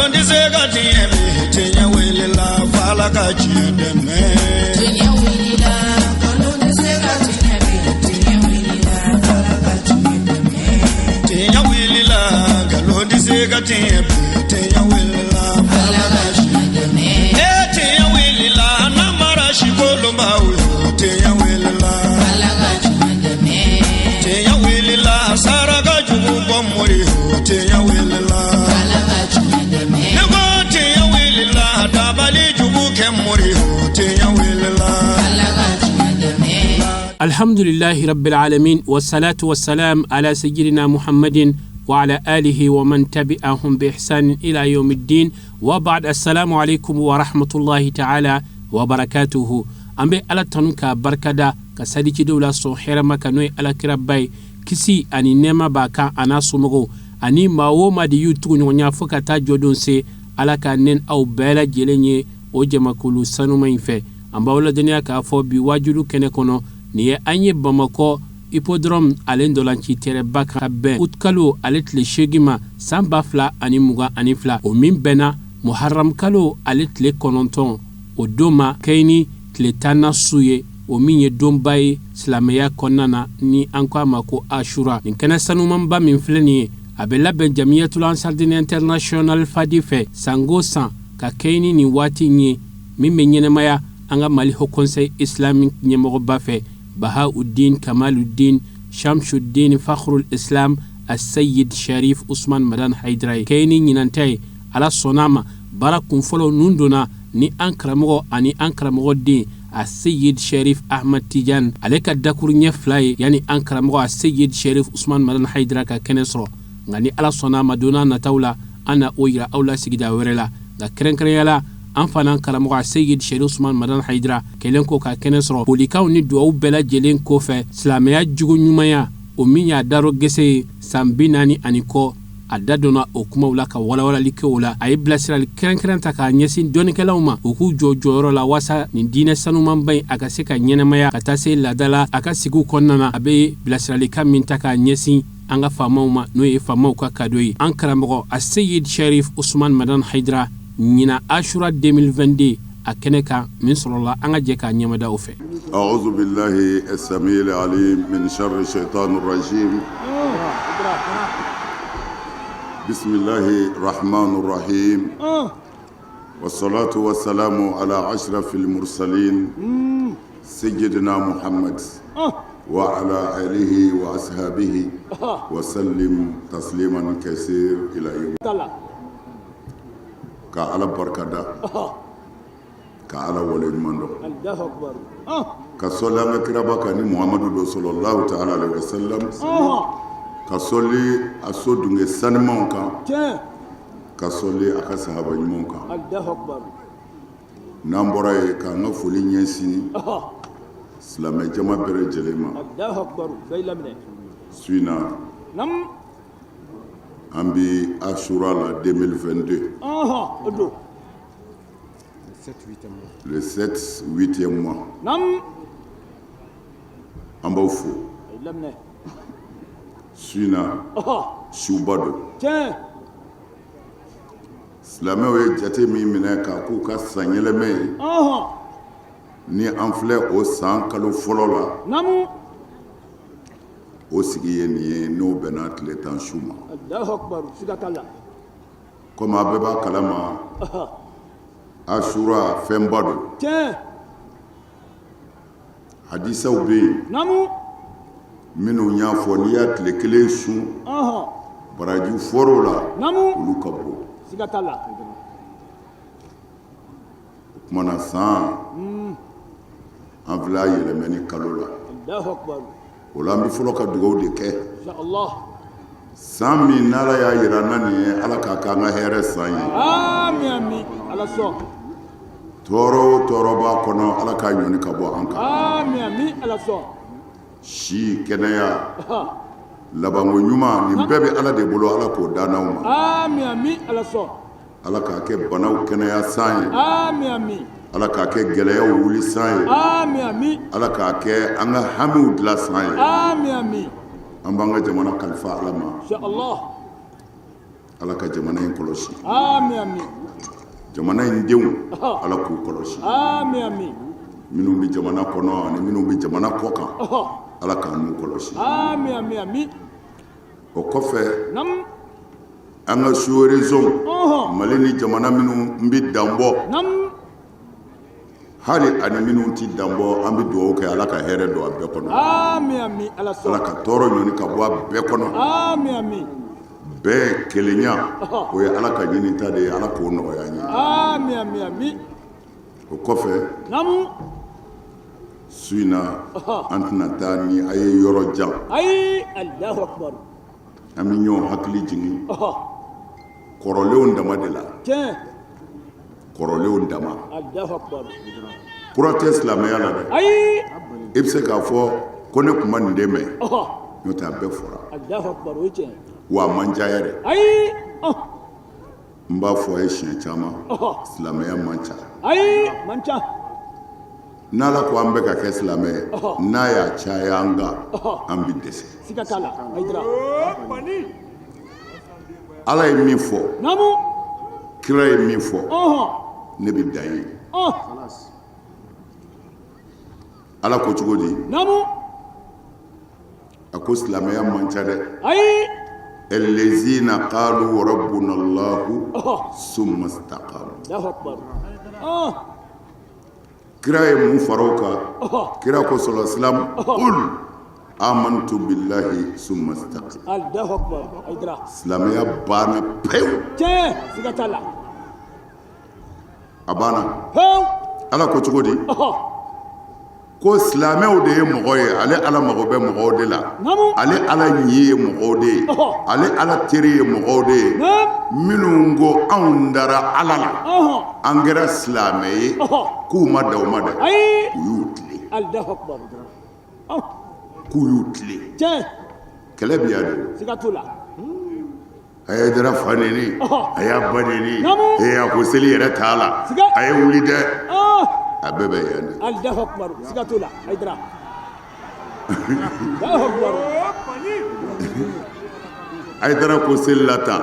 Nkalon tɛ se ka tiɲɛ bi, tiɲɛ wulila f'Ala ka tiɲɛ dɛmɛ. Tiɲɛ wulila, nkalon tɛ se ka tiɲɛ bi, tiɲɛ wulila, Ala ka tiɲɛ dɛmɛ. Tiɲɛ wulila, nkalon tɛ se ka tiɲɛ bi, tiɲɛ wulila Ala ka tiɲɛ dɛmɛ. E tiɲɛ wulila, namara sikolonbaw yo, tiɲɛ wulila. Ala ka tiɲɛ dɛmɛ. Tiɲɛ wulila, saraka jugu bɔ mori yo, tiɲɛ wulila. Ala ka tiɲɛ dɛmɛ. Ne ko tiɲɛ wulila, dabali jugu kɛ mori yo, tiɲɛ wulila. Ala ka tiɲɛ dɛmɛ. الحمد لله رب العالمين والصلاة والسلام على سيدنا محمد وعلى آله ومن تبعهم بإحسان إلى يوم الدين وبعد السلام عليكم ورحمة الله تعالى وبركاته. An bɛ Ala tanu k'a barikada ka salicidenw la sɔn hɛrɛma kan, n'o ye Alakiraba ye, kisi ani nɛɛma b'a kan, a n'a somɔgɔw ani maa o maa de y'u tuguɲɔgɔnya fo ka taa jɔdon se. Ala ka ne aw bɛɛ lajɛlen ye o jamakulu sanuma in fɛ. An b'aw ladɔnniya k'a fɔ bi wajulu kɛnɛ kɔnɔ nin ye an ye Bamakɔ Hippodrome ale ntolanci terrainba kan ka bɛn utikalo ale tile 8 ma san 2022, o min bɛnna muharam kalo ale tile 9 o don ma, kɛɲɛ ni tile 10nan su ye, o min ye donba ye silamɛya kɔnɔna na, ni an ko a ma ko Ashura. Nin kɛnɛ sanumanba min filɛ nin ye, a bɛ labɛn Jamiyatul Ansardin International Fadi fɛ sango san ka kɛɲɛ ni nin waati in ye, min bɛ ɲɛnamaya an ka Mali Haut Conseil Islamique ɲɛmɔgɔba fɛ, Bahauddin Kamaluddin Shamsuddin Fakhrul Islam Asayid Sharif Usman Madan Haidara ye. Kɛɲɛ ni ɲinanta ye, Ala sɔnna a ma, baara kunfɔlɔ nun donna ni an karamɔgɔ ani an karamɔgɔ den Aseyid Sharif Ahmad Tijan ale ka dakuru ɲɛ 2 ye, yanni an karamɔgɔ Aseyid Sharif Usman Madan Haidara ka kɛnɛ sɔrɔ. Nka ni Ala sɔnna a ma, don n'a nataw la, an na o yira aw la sigida wɛrɛ la. Nka kɛrɛnkɛrɛnya la, an fana karamɔgɔ Aseyid Sharif Usman Madan Haidara kɛlen ko ka kɛnɛ sɔrɔ, folikanw ni duwawu bɛɛ lajɛlen kɔfɛ, silamɛya jogo ɲumanya, o min y'a daro gese ye san 40 ani kɔ, a da donna o kumaw la ka walawalali kɛ o la. A ye bilasirali kɛrɛnkɛrɛn ta k'a ɲɛsin dɔnnikɛlaw ma, u k'u jɔ jɔyɔrɔ la waasa nin diinɛ sanumanba in a ka se ka ɲɛnamaya ka taa se laada la a ka sigiw kɔnɔna na. A bɛ bilasiralikan min ta k'a ɲɛsin an ka faamaw ma, n'o ye faamaw ka kado ye, an karamɔgɔ Aseyid Sharif Usman Madan Haidara, ɲina Ashura 2022 a kɛnɛ kan min sɔrɔla, an ka jɛ k'a ɲɛmada o fɛ. أعوذ بالله السميع العليم من شر الشيطان الرجيم بسم الله الرحمن الرحيم والصلاة والسلام على أشرف المرسلين سيدنا محمد وعلى آله وأصحابه وسلم تسليما كثير إلى يوم. Ka Ala barikada, ka Ala waleɲuman dɔn, ka sɔli an ka kiraba kan ni Muhamadu don صلى الله تعالى عليه وسلم, ka sɔli a so dunge sanimanw kan, ka sɔli a ka sahaba ɲumanw kan. N'an bɔra yen, k'an ka foli ɲɛsin silamɛ jama bɛɛ lajɛlen ma. Su in na, an bi Asura la 2022, le 7 8e mois. An b'aw fo. Su in na, suba don. Silamɛw ye jate min minɛ k'a k'u ka sanyɛlɛmɛ ye, ni an filɛ o san kalo fɔlɔ la, o sigi ye nin ye, n'o bɛnna tile 10 su ma. Komi a bɛɛ b'a kalama, Asura fɛnba don. Hadisaw bɛ yen minnu y'a fɔ n'i y'a tile 1 sun, baraji fɔr'o la, olu ka bon. O tuma na, san an filɛ a yɛlɛmɛni kalo la. O la, an bɛ fɔlɔ ka dugawu de kɛ. San min n'Ala y'a yira n na nin ye, Ala k'a k'an ka hɛrɛ san ye. Tɔɔrɔ o tɔɔrɔ b'a kɔnɔ, Ala k'a ɲɔni ka bɔ an kan. Si, kɛnɛya, labanko ɲuman, nin bɛɛ bɛ Ala de bolo. Ala k'o d'an n'aw ma. Ala k'a kɛ banaw kɛnɛya san ye. Ala k'a kɛ gɛlɛyaw wuli san ye. Ala k'a kɛ an ka hamiw dilan san ye. An b'an ka jamana kalifa Ala ma. Ala ka jamana in kɔlɔsi. Ami ami. Jamana in denw, Ala k'u kɔlɔsi. Ami ami. Minnu bɛ jamana kɔnɔ ani minnu bɛ jamana kɔ kan, Ala k'an n'u kɔlɔsi. Ami ami ami. O kɔfɛ, Nam. an ka sous-région, Mali ni jamana minnu bɛ danbɔ, Nam. Hali ani minnu tɛ danbɔ, an bɛ dugawu kɛ Ala ka hɛrɛ don a bɛɛ kɔnɔ. Ami ami, Ala sɔn. Ala ka tɔɔrɔ ɲɔni ka bɔ a bɛɛ kɔnɔ. Ami ami. Bɛɛ kelenya, o ye Ala ka ɲinita de ye, Ala k'o nɔgɔya an ye. Ami ami ami. O kɔfɛ, Nam. Su in na, an tɛna taa ni a ye yɔrɔ jan. Ayi, Alahu akibaru. An bɛ ɲɔgɔn hakili jigin kɔrɔlenw dama de la. Tiɲɛ. Kɔrɔlenw dama. Alahu akibaru. Kura tɛ silamɛya la dɛ. Ayi. I bɛ se k'a fɔ ko ne tun ma nin de mɛn. N'o tɛ, a bɛɛ fɔra. Alahu akibaru, o ye tiɲɛ. Wa a man ca yɛrɛ. Ayi. N b'a fɔ a ye siɲɛ caman, silamɛya man ca. Ayi, man ca. N'Ala ko an bɛ ka kɛ silamɛ ye, n'a y'a caya an kan, an bɛ dɛsɛ. Siga t'a la, Hayidara. Ala ye min fɔ, Naamu. Kira ye min fɔ, ne bɛ dan yen. Ala ko cogo di? Naamu. A ko silamɛya man ca dɛ. Ayi. Allazina qalu rabbuna Allahu summa istaqamu. Allahu akbar. Kira ye mun fara o kan? Kira ko sallallahu alaihi wasallam, qul amantu billahi summa istaqim. Allahu akbar. Hayidara. Silamɛya banna pewu. Tiɲɛ, siga t'a la. A banna. Pewu. Ala ko cogo di? Ko silamɛw de ye mɔgɔ ye, ale Ala mago bɛ mɔgɔw de la. Ale Ala ɲi ye mɔgɔw de ye, ale Ala teri ye mɔgɔw de ye. Minnu ko anw dara Ala la, an kɛra silamɛ ye, k'u ma da o ma dɛ, u y'u tilen. Allahu akbar. K'u y'u tilen. Tiɲɛ. Kɛlɛ bɛ yan de. Siga t'o la. A ye dara fa neni, a y'a ba neni, ee a ko seli yɛrɛ t'a la, a ye wuli dɛ. A bɛɛ bɛ yan de. Allahu akbar, siga t'o la, Hayidara. Allahu akbar. Hayidara ko seli la tan,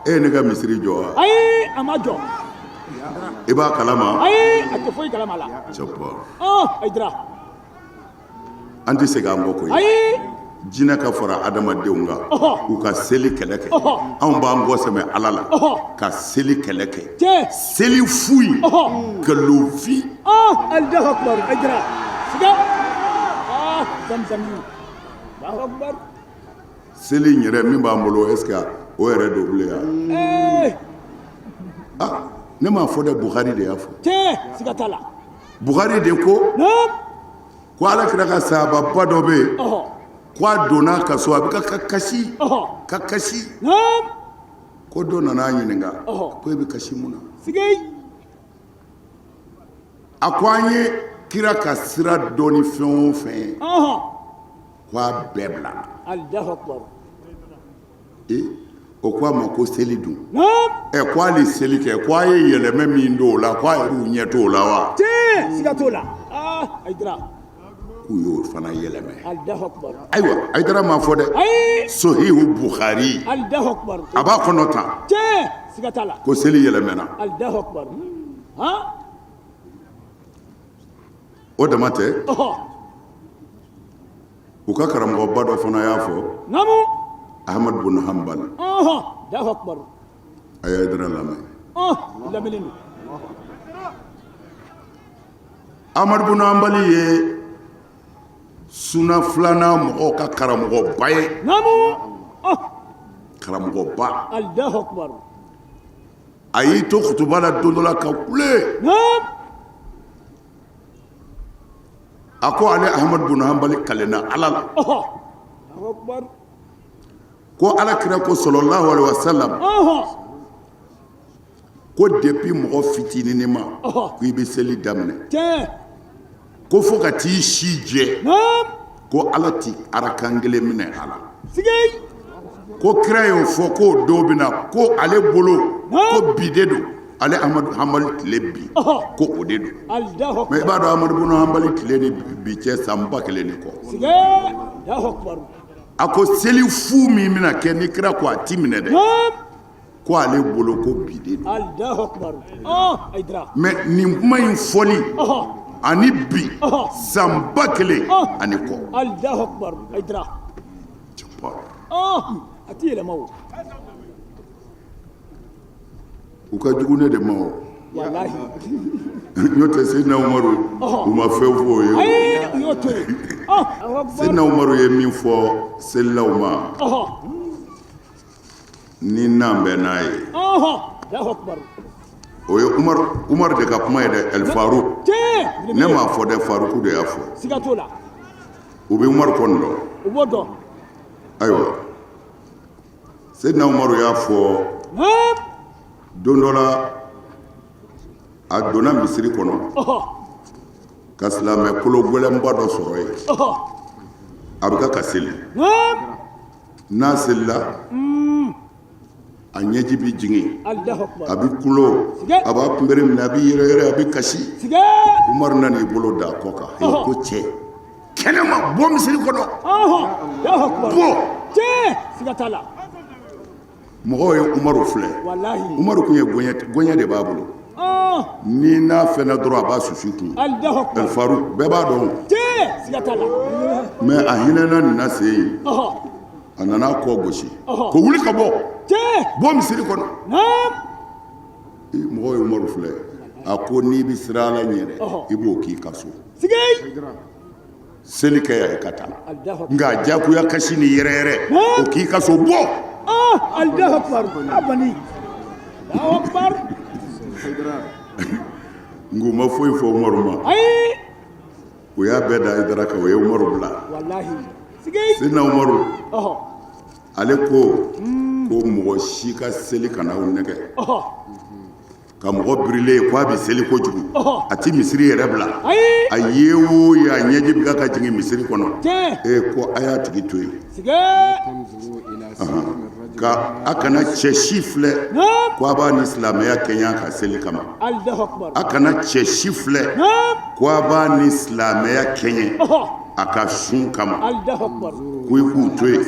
e ye ne ka misiri jɔ wa? Ayi, a ma jɔ. I b'a kalama? Ayi, a tɛ foyi kalama la. Cɛpɔ. Hayidara. An tɛ segin an kɔ koyi. Ayi. Jinɛ ka fara adamadenw kan, u ka seli kɛlɛ kɛ. Anw b'an kɔ sɛmɛ Ala la ka seli kɛlɛ kɛ. Seli fu in, nkalonfin. Allahu akbar, Hayidara. Siga. Zamzami. Allahu akbar. Seli in yɛrɛ min b'an bolo, est ce que o yɛrɛ don bilen wa? Ah, ne m'a fɔ dɛ, Bukhari de y'a fɔ. Tiɲɛ, siga t'a la. Bukhari de ko. Ko Ala kira ka sahababa dɔ bɛ yen. Ko a donna ka so, a bɛ ka kasi, ka kasi. Ko dɔ nana a ɲininka, ko e bɛ kasi mun na? A ko an ye kira ka sira dɔn ni fɛn o fɛn ye, ko a bɛɛ bila. Allahu akbar. O ko a ma ko seli dun? Ɛ, ko hali seli kɛ, ko a ye yɛlɛmɛ min don o la, ko a yɛrɛ ɲɛ t'o la wa? Tiɲɛ, siga t'o la. Hayidara. K'u y'o fana yɛlɛmɛ. Allahu akbar. Ayiwa, Hayidara m'a fɔ dɛ. Ayi. Sohihu Bukhari. Allahu akbar. A b'a kɔnɔ tan. Tiɲɛ, siga t'a la. Ko seli yɛlɛmɛna. Allahu akbar. O dama tɛ. U ka karamɔgɔba dɔ fana y'a fɔ. Naamu. Ahmad bin Hanbal. Allahu akbar. A ye Hayidara lamɛn. Lamɛnni don. Ahmad bin Hanbali ye suna filanan mɔgɔw ka karamɔgɔba ye. Naamu. Karamɔgɔba. Allahu akbar. A y'i to kutuba la don dɔ la ka kule. Naamu. A ko ale Ahmad bin Hanbali kalenna Ala la. Allahu akbar. Ko Ala kira ko sallallahu alaihi wasallam. Ko depuis mɔgɔ fitinin ma, ko i bɛ seli daminɛ. Tiɲɛ. Ko fo ka t'i si jɛ. Ko Ala ti arakan kelen minɛ a la. Sigi. Ko kira y'o fɔ k'o don bɛ na, ko ale bolo, ko bi de don. Ale Ahmadu Hanbali tile bi, ko o de don. Allahu Mais i b'a dɔn Ahmadu bin Hanbali tile ni bi cɛ san 1000 ni kɔ. Sigi. Allahu akbar. A ko seli fu min bɛna kɛ ni kira ko a ti minɛ dɛ. Ko ale bolo ko bi de don. Allahu akbar. Ah, Aïdara. Mais nin kuma in fɔli Ɔhɔ. ani bi, Ɔhɔ. san 1000 Ɔh. ani kɔ. Allahu akbar. Aïdara. Ah, a ti yɛlɛma o. U ka jugu ne de ma o. Walahi. N'o tɛ, Seydina Umaru, Ɔhɔ. u ma fɛn fɔ o ye o. Ayi, u y'o to yen. Ah, Allahu akbar. Seydina Umaru ye min fɔ selilaw ma, Ɔhɔ. ni n'an bɛ n'a ye, Ɔhɔ. Allahu akbar. o ye Umaru de ka kuma ye dɛ, El Farouk. Tiɲɛ. Ne m'a fɔ dɛ, Faruku de y'a fɔ. Siga t'o la. U bɛ Umaru kɔni dɔn. U b'o dɔn. Ayiwa, Seydina Umaru y'a fɔ Naam. don dɔ la, a donna misiri kɔnɔ Ɔhɔ. ka silamɛ kolo gɛlɛnba dɔ sɔrɔ yen. Ɔhɔ. A bɛ ka seli. Naam. N'a selila, a ɲɛji bɛ jigin, Allahu akbar. a bɛ kulo, a b'a kunbere minɛ, a bɛ yɛrɛ yɛrɛ, a bɛ kasi. Siga. Umaru nana i bolo da a kɔ kan. Ee, ko cɛ, kɛnɛma, bɔ misiri kɔnɔ. Ɔhɔ. Allahu akbar. Bɔ. Tiɲɛ. Siga t'a la. Mɔgɔw ye Umaru filɛ. Walahi. Umaru tun ye gɔɲɛ, gɔɲɛ de b'a bolo. Ah, Ni n'a fɛnna dɔrɔn, a b'a susu i kun. Allahu akbar. El Farouk, bɛɛ b'a dɔn. Tiɲɛ. Siga t'a la. Mais a hinɛna nin na sen yen. Ɔhɔ. A nana kɔ gosi. Ɔhɔ. Ko wuli ka bɔ. Tiɲɛ. Bɔ misiri kɔnɔ. Naam. Ee, mɔgɔw ye Umaru filɛ. A ko n'i bɛ siran Ala ɲɛ dɛ, Ɔhɔ. i b'o k'i ka so. Siga. Seli kɛ yan i ka taa. Allahu akbar. Nka jagoya kasi ni yɛrɛ yɛrɛ, o k'i ka so, bɔ. Ah, Allahu akbar. Abani. Allahu akbar. Nka u ma foyi fɔ Umaru ma. Ayi. O y'a bɛɛ da Hayidara kan, o ye Umaru bila. Walahi. Siga. Seydina Umaru, Ɔhɔ. ale ko ko mɔgɔ si ka seli kana aw nɛgɛ. Ɔhɔ. Ka mɔgɔ birilen ye k'a bɛ seli kojugu, Ɔhɔ. a ti misiri yɛrɛ bila. Ayi. A ye o ye, a ɲɛji bɛ ka jigin misiri kɔnɔ. Tiɲɛ. E ko a y'a tigi to yen. Siga. Ka a kana cɛ si filɛ Naam. ko a b'a ni silamɛya kɛɲɛ ka seli kama. Allahu akbar. A kana cɛ si filɛ Naam. ko a b'a ni silamɛya kɛɲɛ Ɔhɔ. a ka sun kama. Allahu akbar. Ko i k'u to yen.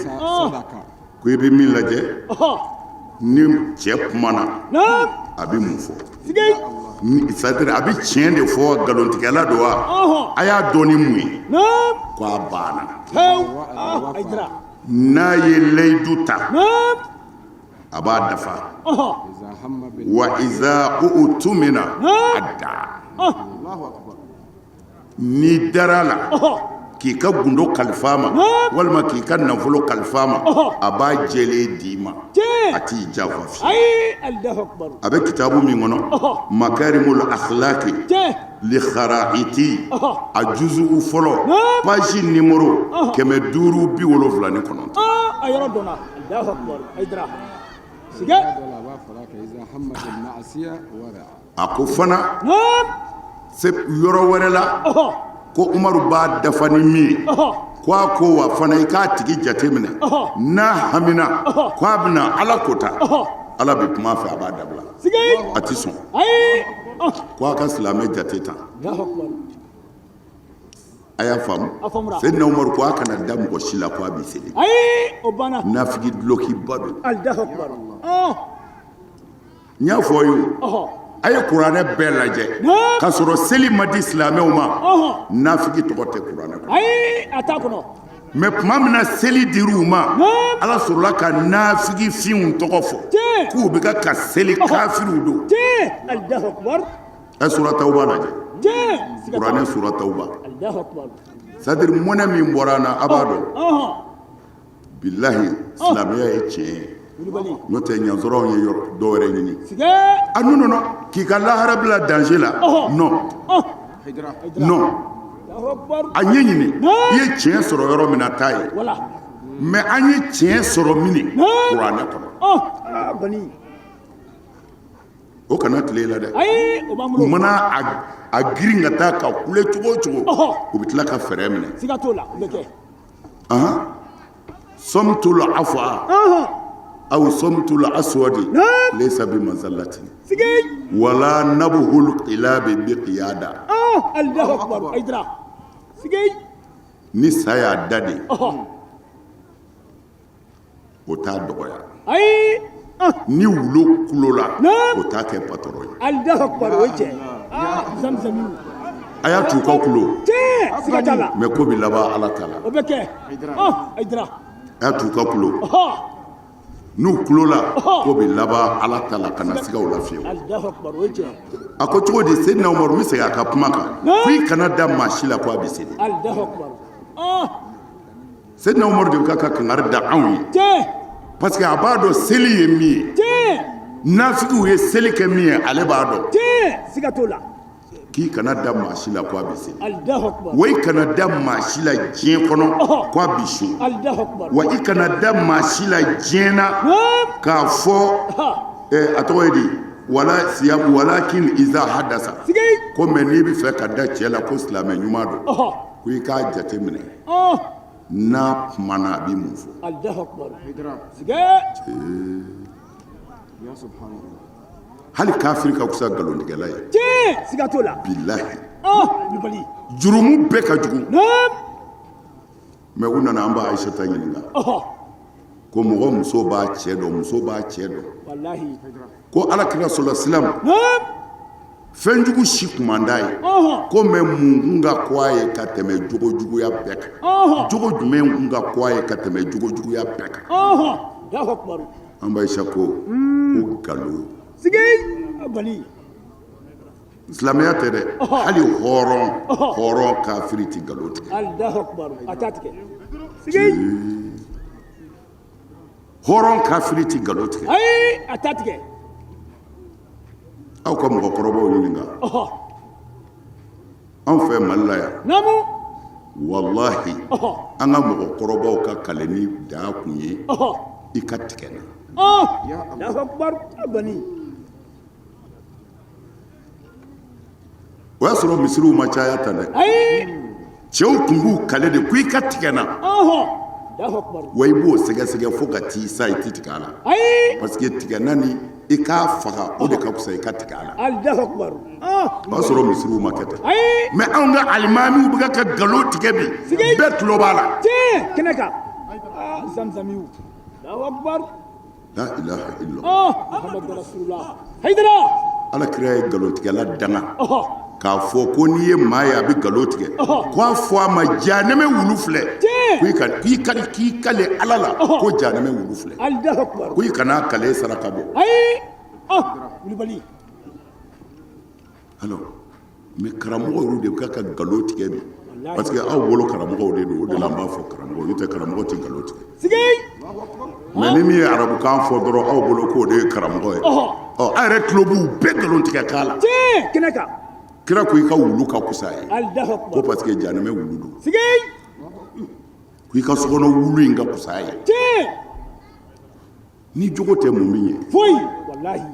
Ko i bɛ min lajɛ, Ɔhɔ. ni cɛ kumana, Naam. a bɛ mun fɔ? Siga. C'est à dire, a bɛ tiɲɛ de fɔ, nkalontigɛla don wa? Ɔhɔ. A y'a dɔn ni mun ye? Naam. Ko a banna. Pewu. Ah, Aïdara. N'a ye layidu ta, Naam. a b'a dafa. Ɔhɔ. Wa iza utumina adda. N'i dara a la Ɔhɔ. k'i ka gundo kalifa a ma, walima k'i ka nafolo kalifa a ma, Ɔhɔ. a b'a jɛlen d'i ma, Tiɲɛ. a t'i janfa fiyewu. Ayi. Allahu akbar. A bɛ kitabu min kɔnɔ, Ɔhɔ. Makarimul akhlaqi Tiɲɛ. li kharaiti, Ɔhɔ. a juzu fɔlɔ, Naam. page numéro 579. Ah, a yɔrɔ dɔnna. Allahu akbar. Aïdara. Siga. A ko fana Naam. se yɔrɔ wɛrɛ la, Ɔhɔ. ko Umaru b'a dafa ni min ye, Ɔhɔ. ko a ko wa fana i k'a tigi jate minɛ, Ɔhɔ. n'a hamina Ɔhɔ. ko a bɛna Ala kota, Ɔhɔ. Ala bɛ kuma a fɛ, a b'a dabila. Siga. A ti sɔn. Ayi. Ah, Ko a ka silamɛ jate ta. Allahu akbar. A y'a faamu? A faamura. Seydina Umaru ko a kana da mɔgɔ si la ko a bɛ seli. Ayi, o banna. Nafigi dulokiba don. Allahu akbar. Ah, N y'a fɔ aw ye o. ɔhɔ. A ye kuranɛ bɛɛ lajɛ, Naam. k'a sɔrɔ seli ma di silamɛw ma, Ɔhɔ. nafigi tɔgɔ tɛ kuranɛ kɔnɔ. Ayi, a t'a kɔnɔ. Mais tuma min na seli dir'u ma, Naam. Ala sɔrɔla ka nafigi finw tɔgɔ fɔ Tiɲɛ. k'u bɛ ka seli, kafiriw don. Tiɲɛ. Allahu akbar. Ɛ, sura Tawuba lajɛ. Tiɲɛ. Siga t'a Kuranɛ la. sura Tawuba. Allahu akbar. C'est à dire, mɔnɛ min bɔra an na, a b'a dɔn, Ɔhɔ. bilahi, silamɛya ye tiɲɛ ye. Wulibali. N'o tɛ, ɲansɔrɔw ye yɔrɔ dɔ wɛrɛ ɲini. Siga. A non, non, non, k'i ka lahara bila danger la. Ɔhɔ. Non, Ah, non. Allahu akbar. A ɲɛɲini. Naam. I ye tiɲɛ sɔrɔ yɔrɔ min na, taa ye. Wala. Mais an ye tiɲɛ sɔrɔ min? Naam. Kuranɛ kɔnɔ. Ah, bani. O kana tile la dɛ. Ayi, o b'an U bolo. mana a girin ka taa ka kule cogo o cogo, Ɔhɔ. u bɛ tila ka fɛɛrɛ minɛ. Siga t'o la, o bɛ kɛ. Ahan, sɔmtul afa Ɔhɔ. aw sɔmtul aswadi Naam. laysa bi manzalati Siga. wala nabhul qilabi bi qiyada. Ah, Allahu akbar. Aïdara. Siga. Ni sa y'a da de, Ɔhɔ. o t'a dɔgɔya. Ayi. Ni wulu kulola, Naam. o t'a kɛ patɔrɔn ye. Allahu akbar, o ye tiɲɛ. Aa, zamzamiw. A y'a t'u ka kulo. Tiɲɛ, siga t'a la. Mais ko bɛ laban Ala ta la. O bɛ kɛ. Hayidara. A y'a t'u ka kulo. N'u kulola, ko bɛ laban Ala ta la, kana siga o la fiyewu. Allahu akbar, o ye tiɲɛ. A ko cogo di? Seydina Umaru, n bɛ segin a ka kuma kan, ko i kana da maa si la ko a bɛ seli. Allahu akbar. Seydina Umaru de bɛ ka kangari da anw ye. Tiɲɛ. Parce que a b'a dɔn seli ye min ye. Tiɲɛ. Nafigiw ye seli kɛ min ye, ale b'a dɔn. Tiɲɛ, siga t'o la. K'i kana da maa si la ko a bɛ seli. Allahu akbar. Wa i kana da maa si la diɲɛ kɔnɔ ko a bɛ sun. Allahu akbar. Wa i kana da maa si la diɲɛ na k'a fɔ a tɔgɔ ye di, wala siyamu walakin iza hadasa. Sigi. Ko mɛ n'i bɛ fɛ ka da cɛ la ko silamɛ ɲuman don, ko i k'a jate minɛ n'a kumana, a bɛ mun fɔ. Allahu akbar. Sigi. Hali kafiri ka fisa nkalontigɛla ye. Tiɲɛ, siga t'o la. Bilahi. Wulibali. Jurumu bɛɛ ka jugu. Naam. Mɛ u nana an ba Ayisata ɲininka ko mɔgɔ muso b'a cɛ dɔn, muso b'a cɛ dɔn. Walahi. Ko Ala kira sɔlɔ silam. Naam. Fɛnjugu si kun man d'a ye. Ko mɛ mun kun ka ko a ye ka tɛmɛ jogo juguya bɛɛ kan? Jogo jumɛn kun ka ko a ye ka tɛmɛ jogo juguya bɛɛ kan? Allahu akbar. An ba Ayisa ko ko nkalon. Sigi. Bali. Silamɛya tɛ dɛ. Hali hɔrɔn, hɔrɔn kafiri ti nkalon tigɛ. Allahu akbar. A t'a tigɛ. Sigi. Hɔrɔn kafiri ti nkalon tigɛ. Ayi, a t'a tigɛ. Aw ka mɔgɔkɔrɔbaw ɲininka. Anw fɛ Mali la yan. Naamu. Walahi, an ka mɔgɔkɔrɔbaw ka kaleni dan kun ye i ka tigɛ na. Allahu akbar. Bani. O y'a sɔrɔ misiriw ma caya tan dɛ. Ayi. Cɛw tun b'u kale de ko i ka tigɛ na. Allahu akbar. Wa i b'o sɛgɛsɛgɛ fo ka t'i sa, i ti tigɛ a la. Ayi. Parce que tigɛ na ni i k'a faga, o de ka fisa i ka tigɛ a la. Allahu akbar. O y'a sɔrɔ misiriw ma kɛ ten. Ayi. Mais anw ka alimamiw bɛ ka nkalon tigɛ bi. Bɛɛ tulo b'a la. Tiɲɛ, kɛnɛ kan. Zamzamiw. Allahu akbar. La ilaha illallah. Muhammadu rasulullah. Hayidara. Ala kira ye nkalontigɛla danga. K'a fɔ ko n'i ye maa ye a bɛ nkalon tigɛ, k'a fɔ a ma jahanɛmɛ wulu filɛ. K'i kale Ala la ko jahanɛmɛ wulu filɛ. Allahu akbar. Ko i kana kale saraka bɔ. Ayi. Wulibali. Alors, mais karamɔgɔ yɛrɛ de bɛ ka nkalon tigɛ bi. Parce que aw bolo karamɔgɔw de don, o de la an b'a fɔ karamɔgɔ, n'o tɛ karamɔgɔ tɛ nkalon tigɛ. Sigi. Mais ni min ye arabukan fɔ dɔrɔn, aw bolo k'o de ye karamɔgɔ ye. Ɔ, a yɛrɛ tulo b'u bɛɛ nkalon tigɛ k'a la. Tiɲɛ, kɛnɛ kan. Kira ko i ka wulu ka kusa ye. Allahu akbar. Ko parce que jahanɛmɛ wulu don. Sigi. Ko i ka sokɔnɔ wulu in ka kusa ye. Tiɲɛ. Ni jogo tɛ, mun bɛ ɲɛ? Foyi. Walahi.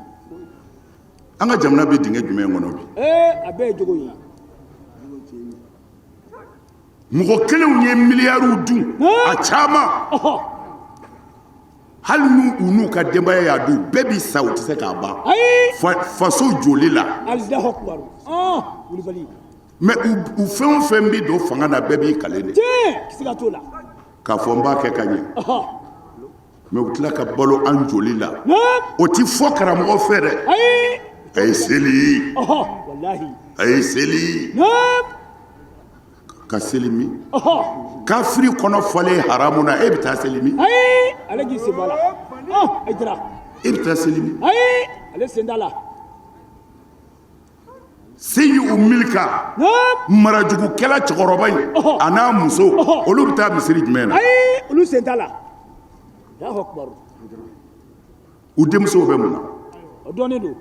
An ka jamana bɛ dingɛ jumɛn kɔnɔ bi? A bɛɛ ye jogo ye. Mɔgɔ kelenw ye miliyariw dun, a caman. Hali n'u u n'u ka denbaya y'a dun, bɛɛ bi sa, u tɛ se k'a ban. Ayi. Faso joli la. Allahu akbar. Wulibali. Mais u fɛn o fɛn bɛ don fanga na, bɛɛ b'i kale de. Tiɲɛ, siga t'o la. K'a fɔ n b'a kɛ ka ɲɛ. Mais u tila ka balo an joli la. O ti fɔ karamɔgɔ fɛ dɛ. Ayi. A ye seli. Walahi. A ye seli. Ka seli min? Kafiri kɔnɔ falen haramu na, e bɛ taa seli min? Ayi, ale k'i sen bɔ a la. Hayidara. E bɛ taa seli min? Ayi, ale sen t'a la. Seyi u milika marajugukɛla cɛkɔrɔba in a n'a muso, olu bɛ taa misiri jumɛn na? Ayi, olu sen t'a la. Allahu akbar. U denmusow bɛ mun na? O dɔnnen don.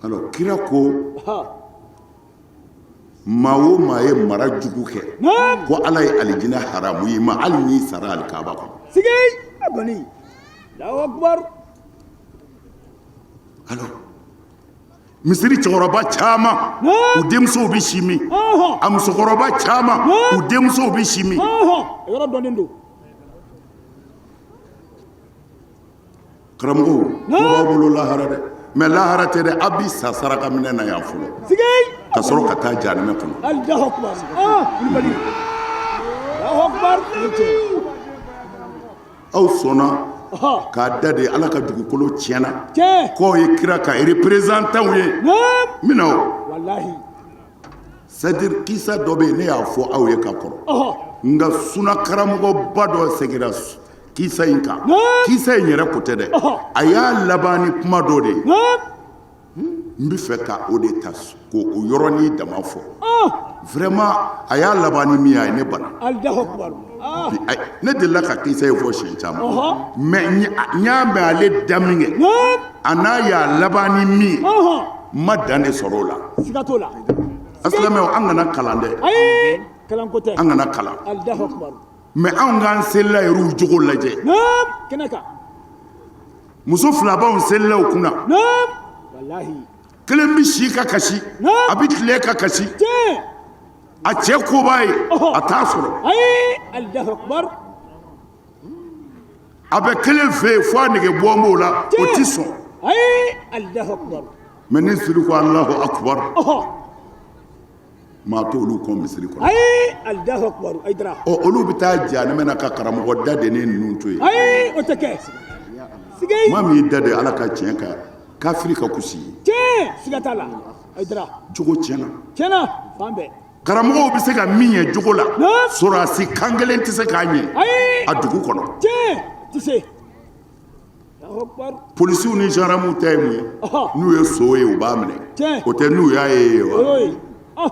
Alors kira ko maa o maa ye mara jugu kɛ, ko Ala ye alijinɛ haramu i ma, hali n'i sara alikaba kɔnɔ. Sigi. A bani. Allahu akbar. Alors misiri cɛkɔrɔba caman, u denmusow bɛ si min? A musokɔrɔba caman, u denmusow bɛ si min? Yɔrɔ dɔnnen don. Karamɔgɔw, ko b'aw bolo lahara dɛ. Mais lahara tɛ dɛ, aw bi sa saraka minɛ na yan fɔlɔ. Sigi. Ka sɔrɔ ka taa jahanɛmɛ kɔnɔ. Allahu akbar. Wulibali. Allahu akbar. Aw sɔnna Ɔhɔ. k'a da de Ala ka dugukolo tiɲɛna. Tiɲɛ. K'aw ye kira ka représentant ye. Naam. N bɛna o. Walahi. C'est à dire kisa dɔ bɛ yen, ne y'a fɔ aw ye ka kɔrɔ. Ɔhɔ. Nka suna karamɔgɔba dɔ seginna kisa in kan. Naam. Kisa in yɛrɛ ko tɛ dɛ. Ɔhɔ. A y'a laban ni kuma dɔ de ye. Naam. N bɛ fɛ ka o de ta k'o o yɔrɔnin dama fɔ. Ah. Vraiment, a y'a laban ni min ye, a ye ne bana. Allahu akbar. Ah. Bi, ne delila ka kisa in fɔ siɲɛ caman. Ɔhɔ. Mais n y'a mɛn ale da min kɛ. Naam. A n'a y'a laban ni min ye. Ɔhɔ. N ma dan de sɔrɔ o la. Siga t'o la. An silamɛw, an kana kalan dɛ. Ayi. Kalanko tɛ. An kana kalan. Allahu akbar. Mais anw k'an selila yɛrɛw jogo lajɛ. Naam. Kɛnɛ kan. Muso fila b'anw selilaw kunna. Naam. Walahi. Kelen bɛ si ka kasi. Naam. A bɛ tile ka kasi. Tiɲɛ. A cɛ ko b'a ye. Ɔhɔ. A t'a sɔrɔ. Ayi. Allahu akbar. A bɛ kelen fɛ yen fo a nege bɔ b'o la, o ti sɔn. Ayi. Allahu akbar. Mais ni siri ko Alahu akubar. Ɔhɔ. Maa t'olu kɔn misiri kɔnɔ. Ayi. Allahu akbar. Ayidara. Ɔ, olu bɛ taa jahanama na ka karamɔgɔ da de ne ninnu to yen. Ayi, o tɛ kɛ. Siga. Maa min y'i da de Ala ka tiɲɛ kan, kafiri ka kusi ye. Tiɲɛ. Siga t'a la. Ayidara. Jogo tiɲɛna. Tiɲɛna. Fan bɛɛ. Karamɔgɔw bɛ se ka min ɲɛ jogo la, Naam. sɔrɔdasi kan kelen tɛ se k'a ɲɛ Ayi. a dugu kɔnɔ. Tiɲɛ. Ti se. Allahu akbar. Polisiw ni gendarmew ta ye mun ye? Ɔhɔ. N'u ye so ye, u b'a minɛ. Tiɲɛ. O tɛ n'u y'a ye wa? O y'o ye. Ah.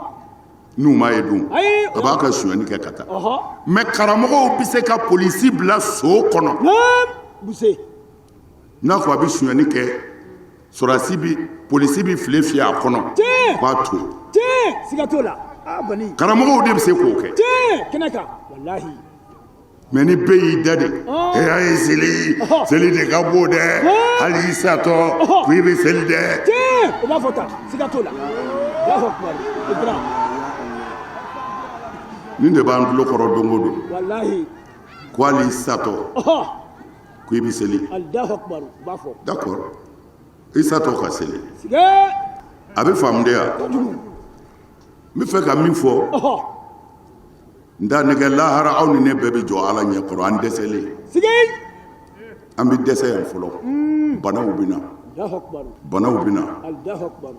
N'u m'a ye dun, Ayi. a b'a ka sonyɛni kɛ ka taa. Ɔhɔ. Mais karamɔgɔw bɛ se ka polisi bila so kɔnɔ. Naam. Buse. N'a ko a bɛ sonyɛni kɛ, sɔrɔdasi bi polisi bi file fiyɛ a kɔnɔ. Tiɲɛ. K'a to. Tiɲɛ. Siga t'o la. Ah bani. Karamɔgɔw de bɛ se k'o kɛ. Tiɲɛ. Kɛnɛ kan. Walahi. Mais ni bɛɛ y'i da de, Ɔn. e y'a ye seli, Ɔhɔ. seli de ka bon dɛ, Ɔn. hali i satɔ, Ɔhɔ. ko i bɛ seli dɛ. Tiɲɛ. O b'a fɔ tan. Siga t'o la. Allahu akbar. Ayidara. Nin de b'an tulo kɔrɔ don o don. Walahi. Ko hali i satɔ, Ɔhɔ. ko i bɛ seli. Allahu akbar. O b'a fɔ. D'accord. I satɔ ka seli. Siga. A bɛ faamu de wa? N bɛ fɛ ka min fɔ. Ɔhɔ. N t'a nɛgɛ lahara, aw ni ne bɛɛ bɛ jɔ Ala ɲɛ kɔrɔ, an dɛsɛlen. Siga. An bɛ dɛsɛ yan fɔlɔ. Banaw bɛ na. Allahu akbar. Banaw bɛ na. Allahu akbar.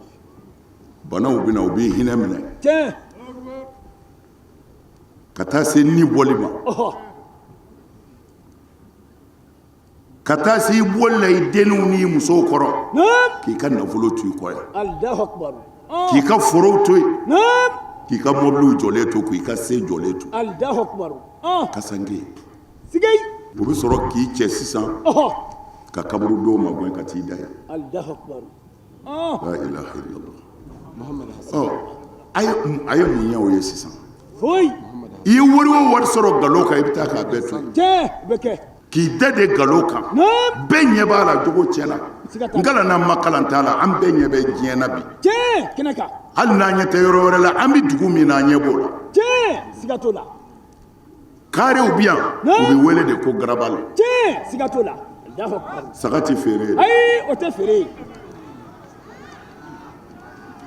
Banaw bɛ na, u b'i hinɛ minɛ. Tiɲɛ. Ka taa se ni bɔli ma. Ɔhɔ. Ka taa se i bɔli la i denninw n'i musow kɔrɔ. Naam. K'i ka nafolo to i kɔ yan. Allahu akbar. Ah. K'i ka forow to yen. Naam. K'i ka mɔbiliw jɔlen to, k'i ka se jɔlen to. Allahu akbar. Ah. Kasange. Siga. U bɛ sɔrɔ k'i cɛ sisan. Ɔhɔ. Ka kaburudo magɛn ka t'i da yen. Allahu akbar. Ah. La ilaha illallah. Ɔ, a ye mun ɲɛ o ye sisan? Foyi. I ye wari o wari sɔrɔ nkalon kan, i bɛ taa k'a bɛɛ to yen. Tiɲɛ. O bɛ kɛ. K'i da de nkalon kan. Naam. Bɛɛ ɲɛ b'a la, jogo tiɲɛna. Siga t'a la. N kalan n'an ma kalan t'a la, an bɛɛ ɲɛ bɛ diɲɛ na bi. Tiɲɛ. Kɛnɛ kan. Hali n'an ɲɛ tɛ yɔrɔ wɛrɛ la, an bɛ dugu min na, an ɲɛ b'o la. Tiɲɛ. Siga t'o la. Karew bi yan, u bɛ wele de ko garabali. Tiɲɛ. Siga t'o la. Allahu akbar. Saga ti feere yen. Ayi, o tɛ feere yen.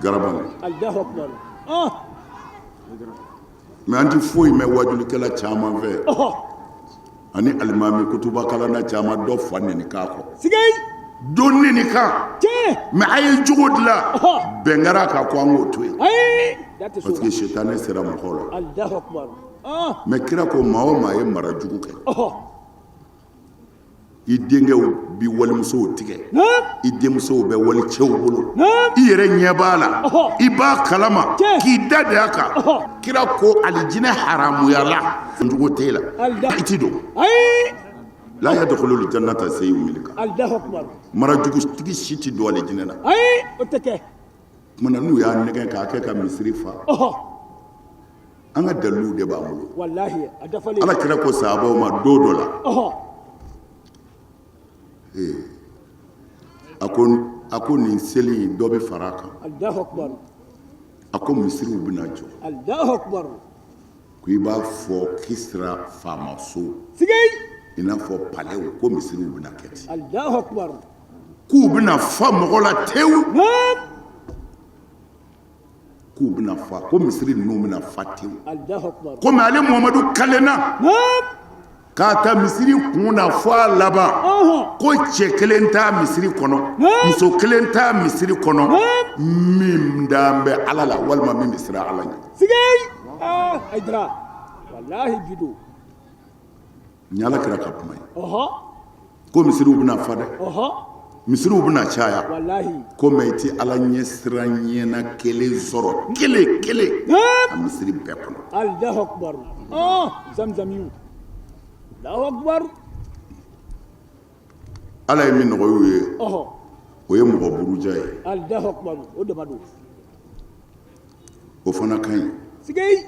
Garabali. Allahu akbar. Ah. Mais an ti foyi mɛn wajulikɛla caman fɛ. Ɔhɔ. Ani alimami kutubakalanna caman dɔ fa neni k'a kɔ. Siga. Dɔ neni kan. Tiɲɛ. Mais a ye jogo dilan. Ɔhɔ. Bɛn kɛra a kan ko an k'o to yen. Ayi. Da tɛ s'o Parce la. que sitanɛ sera mɔgɔw la. Allahu akbar. Ah. Mais kira ko maa o maa ye mara jugu kɛ. Ɔhɔ. I denkɛw bi walimusow tigɛ. Naam. I denmusow bɛ walicɛw bolo. Naam. I yɛrɛ ɲɛ b'a la. Ɔhɔ. I b'a kalama. Tiɲɛ. K'i da de a kan. Ɔhɔ. Kira ko alijinɛ haramuyala. Jugu t'e la. Alida. I ti don. Ayi. La yadkhulul jannata sayyun milka. Allahu akbar. Marajugutigi si ti don alijinɛ na. Ayi, o tɛ kɛ. Tuma na n'u y'a nɛgɛn k'a kɛ ka misiri fa. Ɔhɔ. An ka daliluw de b'an bolo. Walahi, a dafalen. Ala kira ko sahabaw ma don dɔ la. Ɔhɔ. A ko nin seli in dɔ bɛ fara a kan. Allahu akbar. A ko misiriw bɛna jɔ. Allahu akbar. Ko i b'a fɔ Kisira faamaso. Sigi. I n'a fɔ palais, ko misiriw bɛna kɛ ten. Allahu akbar. K'u bɛna fa mɔgɔ la tewu. Naam. K'u bɛna fa, ko misiri ninnu bɛna fa tewu. Allahu akbar. Komi ale Muhamadu kalenna. Naam. K'a ta misiri kun na fo a laban, ko cɛ kelen t'a misiri kɔnɔ, muso kelen t'a misiri kɔnɔ min dalen bɛ Ala la walima min bɛ siran Ala ɲɛ. Sigei. Ah, Haidara. Wallahi bido. Nin Ala kira ka kuma ye. Ko misiriw bɛna fa dɛ. Misiriw bɛna caya. Wallahi. Ko mais i ti Ala ɲɛ siran ɲɛna kelen sɔrɔ kelen kelen a misiri bɛɛ kɔnɔ. Allahu akbar. Zamzamiyu. Allahu akbar. Ala ye min nɔgɔya u ye, o ye mɔgɔ buruja ye. Allahu akbar. O dama don. O fana ka ɲi. Sigei.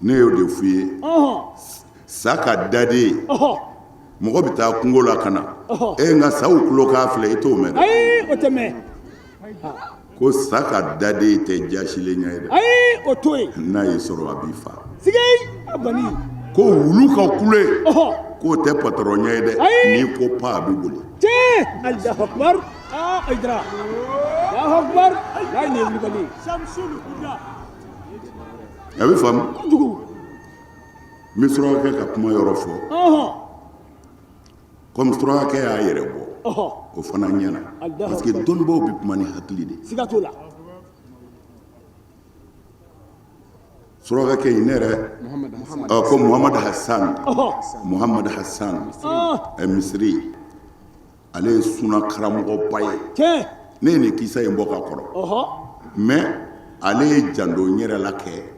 Ne y'o de f'i ye. Sa ka daden ye. Mɔgɔ bɛ taa kungo la ka na. E nka saw kulo k'a filɛ, i t'o mɛn dɛ. Ayi, o tɛ mɛn. Ko sa ka daden tɛ jasilen ɲɛ ye dɛ. Ayi, o to yen. N'a y'i sɔrɔ a b'i fa. Sigei. A bani. Ko wulu ka kule. K'o tɛ patɔrɔn ɲɛ ye dɛ. N'i ko pa a bɛ boli. Tiɲɛ. Allahu akbar. Ah, Haidara. Allahu akbar. Layi nin ye wulibali ye. A bɛ faamu. Kojugu. N bɛ surakakɛ ka kuma yɔrɔ fɔ. Comme surakakɛ y'a yɛrɛ bɔ. O fana ɲɛna. Parce que dɔnnibaaw bɛ kuma ni hakili de ye. Siga t'o la. Surakakɛ in ne yɛrɛ ko Muhamad Hassan. Muhamad Hassan. Misiri. Ale ye suna karamɔgɔba ye. Tiɲɛ. Ne ye nin kisa in bɔ ka kɔrɔ. Mais ale ye jando n yɛrɛ la kɛ.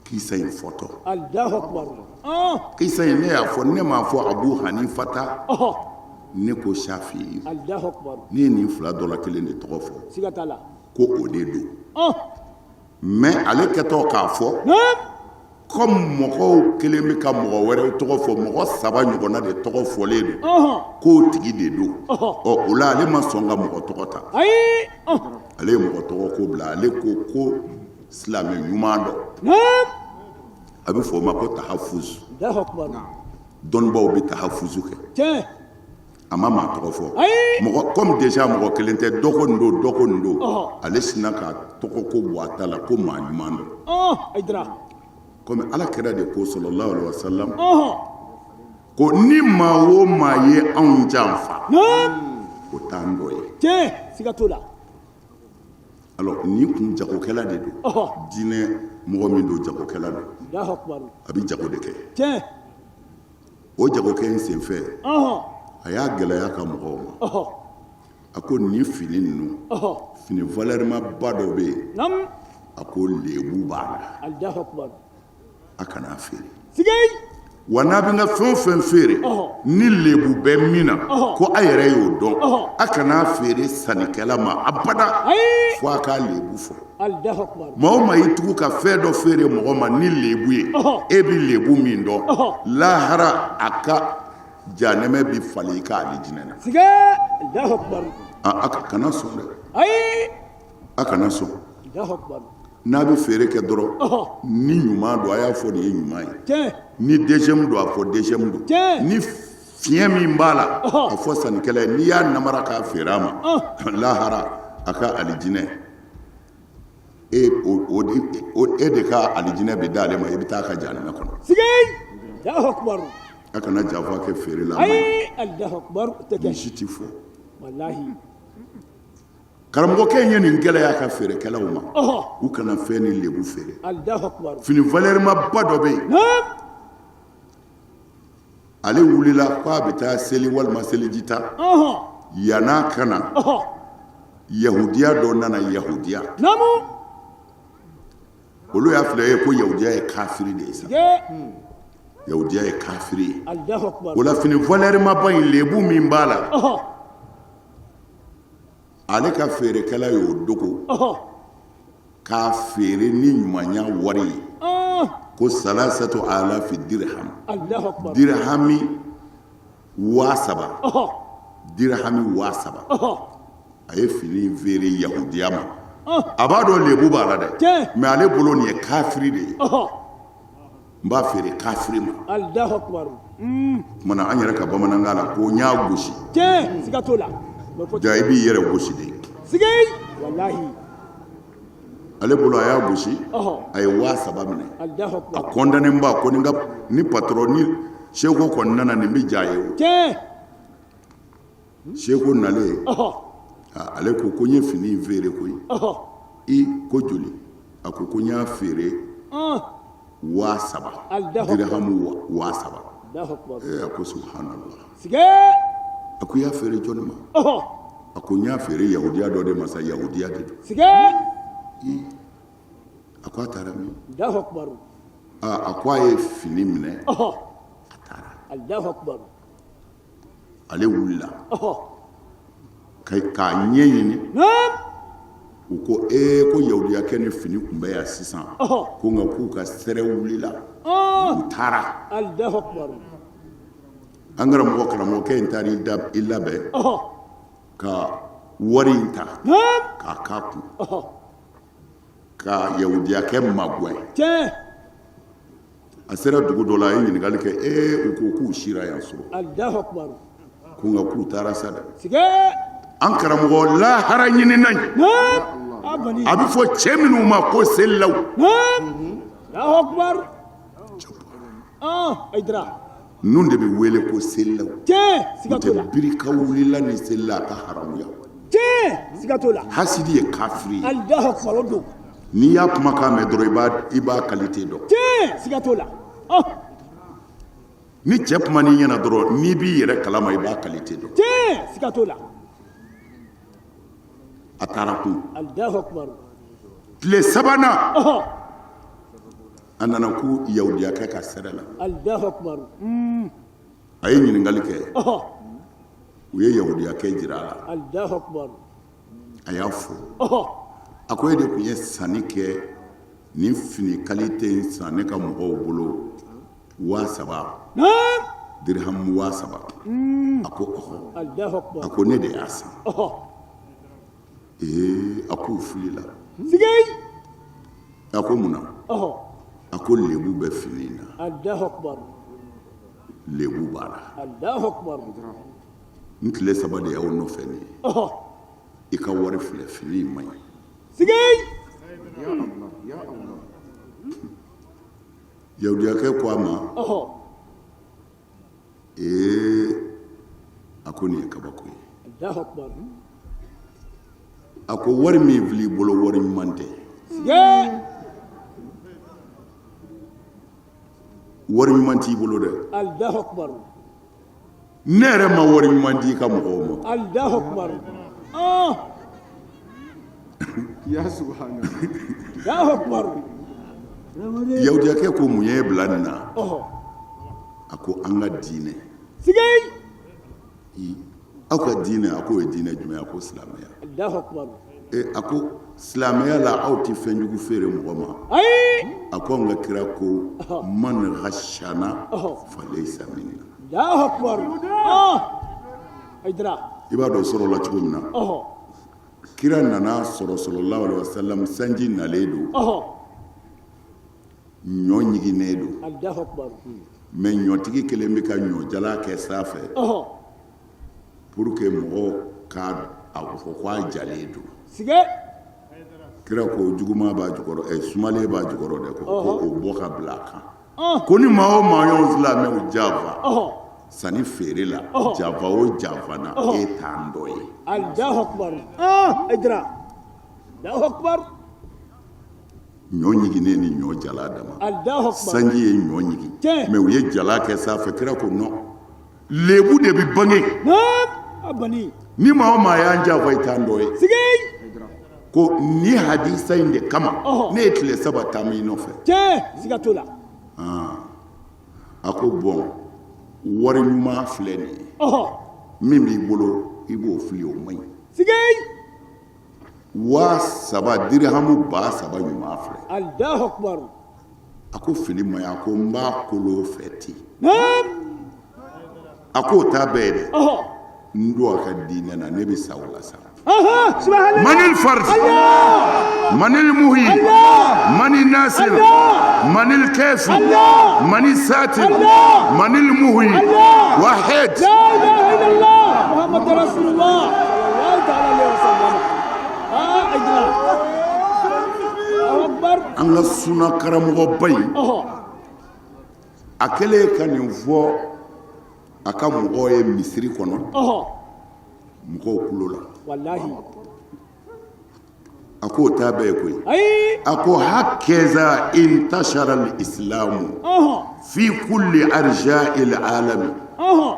Kisa in fɔtɔ. Allahu akbar. Kisa in ne y'a fɔ, ne m'a fɔ Abu Hanifata. Ne ko Shafi. Allahu akbar. Ne ye nin fila dɔ la kelen de tɔgɔ fɔ. Siga t'a la. Ko o de don. Mais ale kɛtɔ k'a fɔ. Comme mɔgɔw kelen bɛ ka mɔgɔ wɛrɛw tɔgɔ fɔ, mɔgɔ saba ɲɔgɔnna de tɔgɔ fɔlen don. K'o tigi de don. Ɔ o la ale ma sɔn ka mɔgɔ tɔgɔ ta. Ayi. Ale ye mɔgɔ tɔgɔ ko bila, ale ko ko silamɛ ɲuman dɔ. A bɛ fɔ o ma ko tahafuz. Dɔnnibaw bɛ tahafuzu kɛ. Tiɲɛ. A ma maa tɔgɔ fɔ. Ayi. Mɔgɔ comme déjà mɔgɔ kelen tɛ, dɔ ko nin don, dɔ ko nin don. Ale sinna ka tɔgɔ ko bɔ a ta la ko maa ɲuman dɔ. Haidara. Comme Ala kira de ko sallallahu alaihi wasallam. Ko ni maa o maa ye anw janfa. O t'an dɔ ye. Tiɲɛ, siga t'o la. Alors nin kun jagokɛla de don. Diinɛ mɔgɔ min don, jagokɛla don. Allahu akbar. A bɛ jago de kɛ. Tiɲɛ. O jagokɛ in senfɛ. A y'a gɛlɛya ka mɔgɔw ma. A ko nin fini ninnu. Fini valeur ma ba dɔ bɛ yen. A ko lebu b'a la. Allahu akbar. A kana feere. Sigei. Wa n'a bɛ n ka fɛn o fɛn feere, ni lebu bɛ min na, ko a yɛrɛ y'o dɔn, a kana feere sannikɛla ma abada, fo a k'a lebu fɔ. Allahu akbar. Maa o maa y'i tugu ka fɛn dɔ feere mɔgɔ ma ni lebu ye, e bɛ lebu min dɔn, lahara a ka janɛmɛ bɛ falen i ka alijinɛ na. Sigei. Allahu akbar. A kana sɔn dɛ. Ayi. A kana sɔn. Allahu akbar. N'a bɛ feere kɛ dɔrɔn, ni ɲuman don a y'a fɔ nin ye ɲuman ye, ni deuxième don a fɔ deuxième don, ni fiɲɛ min b'a la a fɔ sannikɛla ye, n'i y'a namara k'a feere a ma, lahara a ka alijinɛ e de ka alijinɛ bɛ d'ale ma, i bɛ taa a ka jahanama kɔnɔ. Sigei. Allahu akbar. A kana janfa kɛ feere la. Ayi, Allahu akbar. Nin si ti fɔ. Walahi. Karamɔgɔkɛ in ye nin gɛlɛya ka feerekɛlaw ma, u kana fɛn ni lebu feere. Allahu akbar. Fini valeur-maba dɔ bɛ yen. Ale wulila k'a bɛ taa seli walima seliji ta. Yann'a ka na, yahudiya dɔ nana yahudiya. Olu y'a filɛ ye ko yahudiya ye kafiri de ye sa. Yahudiya ye kafiri ye. Allahu akbar. O la fini valeur-maba in lebu min b'a la. Ale ka feerekɛla y'o dogo k'a feere ni ɲumanya wari ye, ko salasatu alafi dirham, dirhami 3000, dirhami 3000. A ye fini feere yahudiya ma. A b'a dɔn lebu b'a la dɛ, mais ale bolo nin ye kafiri de ye, n b'a feere kafiri ma. Allahu akbar. Tuma na an yɛrɛ ka bamanankan la ko n y'a gosi. Tiɲɛ, siga t'o la. Ja i b'i yɛrɛ gosi de. Sigei. Walahi. Ale bolo a y'a gosi, a ye 3000 minɛ. A kɔndannen ba ko ni patron ni Seko kɔni nana, nin bɛ ja ye o. Seko nalen, ale ko ko n ye fini in feere koyi. I ko joli? A ko ko n y'a feere 3000 dirihamu, 3000. Ee, a ko subhanallah. A ko i y'a feere jɔni ma? A ko n y'a feere yahudiya dɔ de ma sa, yahudiya de don. A ko a taara min? A ko a ye fini minɛ, a taara. Ale wulila k'a ɲɛ ɲini. U ko ee, ko yahudiyakɛ ni fini tun bɛ yan sisan, ko nka k'u ka sɛrɛ wulila, u taara. An karamɔgɔ, karamɔgɔkɛ in taara i labɛn ka wari in ta k'a k'a kun ka yahudiyakɛ magɛn. A sera dugu dɔ la, a ye ɲininkali kɛ. Ee, u ko k'u sira yan sɔrɔ, ko nka k'u taara sa dɛ. An karamɔgɔ, lahara ɲinina in, a bɛ fɔ cɛ minnu ma ko selilaw, ninnu de bɛ wele ko selilaw. U tɛ birika wulila ni selila, a ka haramuya. Hasidi ye kafiri ye. N'i y'a kumakan mɛn dɔrɔn, i b'a qualité dɔn. Ni cɛ kuma n'i ɲɛna dɔrɔn, n'i b'i yɛrɛ kalama, i b'a qualité dɔn. A taara kun tile sabanan, a nana ko yahudiyakɛ ka sɛrɛ la. A ye ɲininkali kɛ, u ye yahudiyakɛ jira a la. A y'a fo, a ko e de tun ye sanni kɛ, nin fini qualité in san ne ka mɔgɔw bolo 3000, dirihamu 3000? A ko ɔhɔ. A ko ne de y'a san. Ee, a k'u filila. A ko mun na? A ko lebu bɛ fini in na, lebu b'a la. N tile saba de y'aw nɔfɛ nin ye, i ka wari filɛ, fini in man ɲi. Yahudiyakɛ ko a ma, ee, a ko nin ye kabako ye. A ko wari min filɛ i bolo, wari ɲuman tɛ, wari ɲuman t'i bolo dɛ. Ne yɛrɛ ma wari ɲuman di i ka mɔgɔw ma. Yahudiyakɛ ko mun y'e bila nin na? A ko an ka diinɛ. Aw ka diinɛ? A k'o ye diinɛ jumɛn? A ko silamɛya. A ko silamɛya la, aw tɛ fɛn jugu feere mɔgɔ ma. A ko an ka kira ko man ghashana falaysa minna. I b'a dɔn sɔrɔ la cogo min na, kira nana sɔrɔ sallallahu alaihi wasallam, sanji nalen don, ɲɔ ɲiginnen don, mais ɲɔtigi kelen bɛ ka ɲɔjala kɛ sanfɛ pour que mɔgɔw ka a fɔ ko a jalen don. Kira ko juguman b'a jukɔrɔ, ɛ, sumalen b'a jukɔrɔ dɛ, ko o bɔ ka bila a kan. Ko ni maa o maa y'anw silamɛw janfa sanni feere la, janfa o janfa na, e t'an dɔ ye. Ɲɔ ɲiginnen ni ɲɔ jala dama, sanji ye ɲɔ ɲigin, mais u ye jala kɛ sanfɛ. Kira ko non, lebu de bɛ bange. Ni maa o maa y'an janfa, i t'an dɔ ye. Ko ni hadisa in de kama, ne ye tile saba taama i nɔfɛ. A ko bon, wari ɲuman filɛ nin ye, min b'i bolo, i b'o fili, o man ɲi. 3000, dirihamu 3000 ɲuman filɛ. A ko fini ma ɲi. A ko n b'a kolo fɛ ten. A k'o t'a bɛɛ ye dɛ, n don a ka diinɛ na, ne bɛ sa o la sa. Manil fard, manil muhi, manil nasir, manil kafi, manil satir, manil muhi, wahid. La ilaha illallah Muhammad Rasulullah sallallahu ta'ala alaihi wasallam. Ah, Aidara. Allahu Akbar. An ka suna karamɔgɔba in, A kɛlen ka nin fɔ a ka mɔgɔw ye misiri kɔnɔ, mɔgɔw kulo la. Walahi. A k'o t'a bɛɛ ye koyi. Ayi. A ko hakaza intashara al-islamu fi kulli arja'i al-alami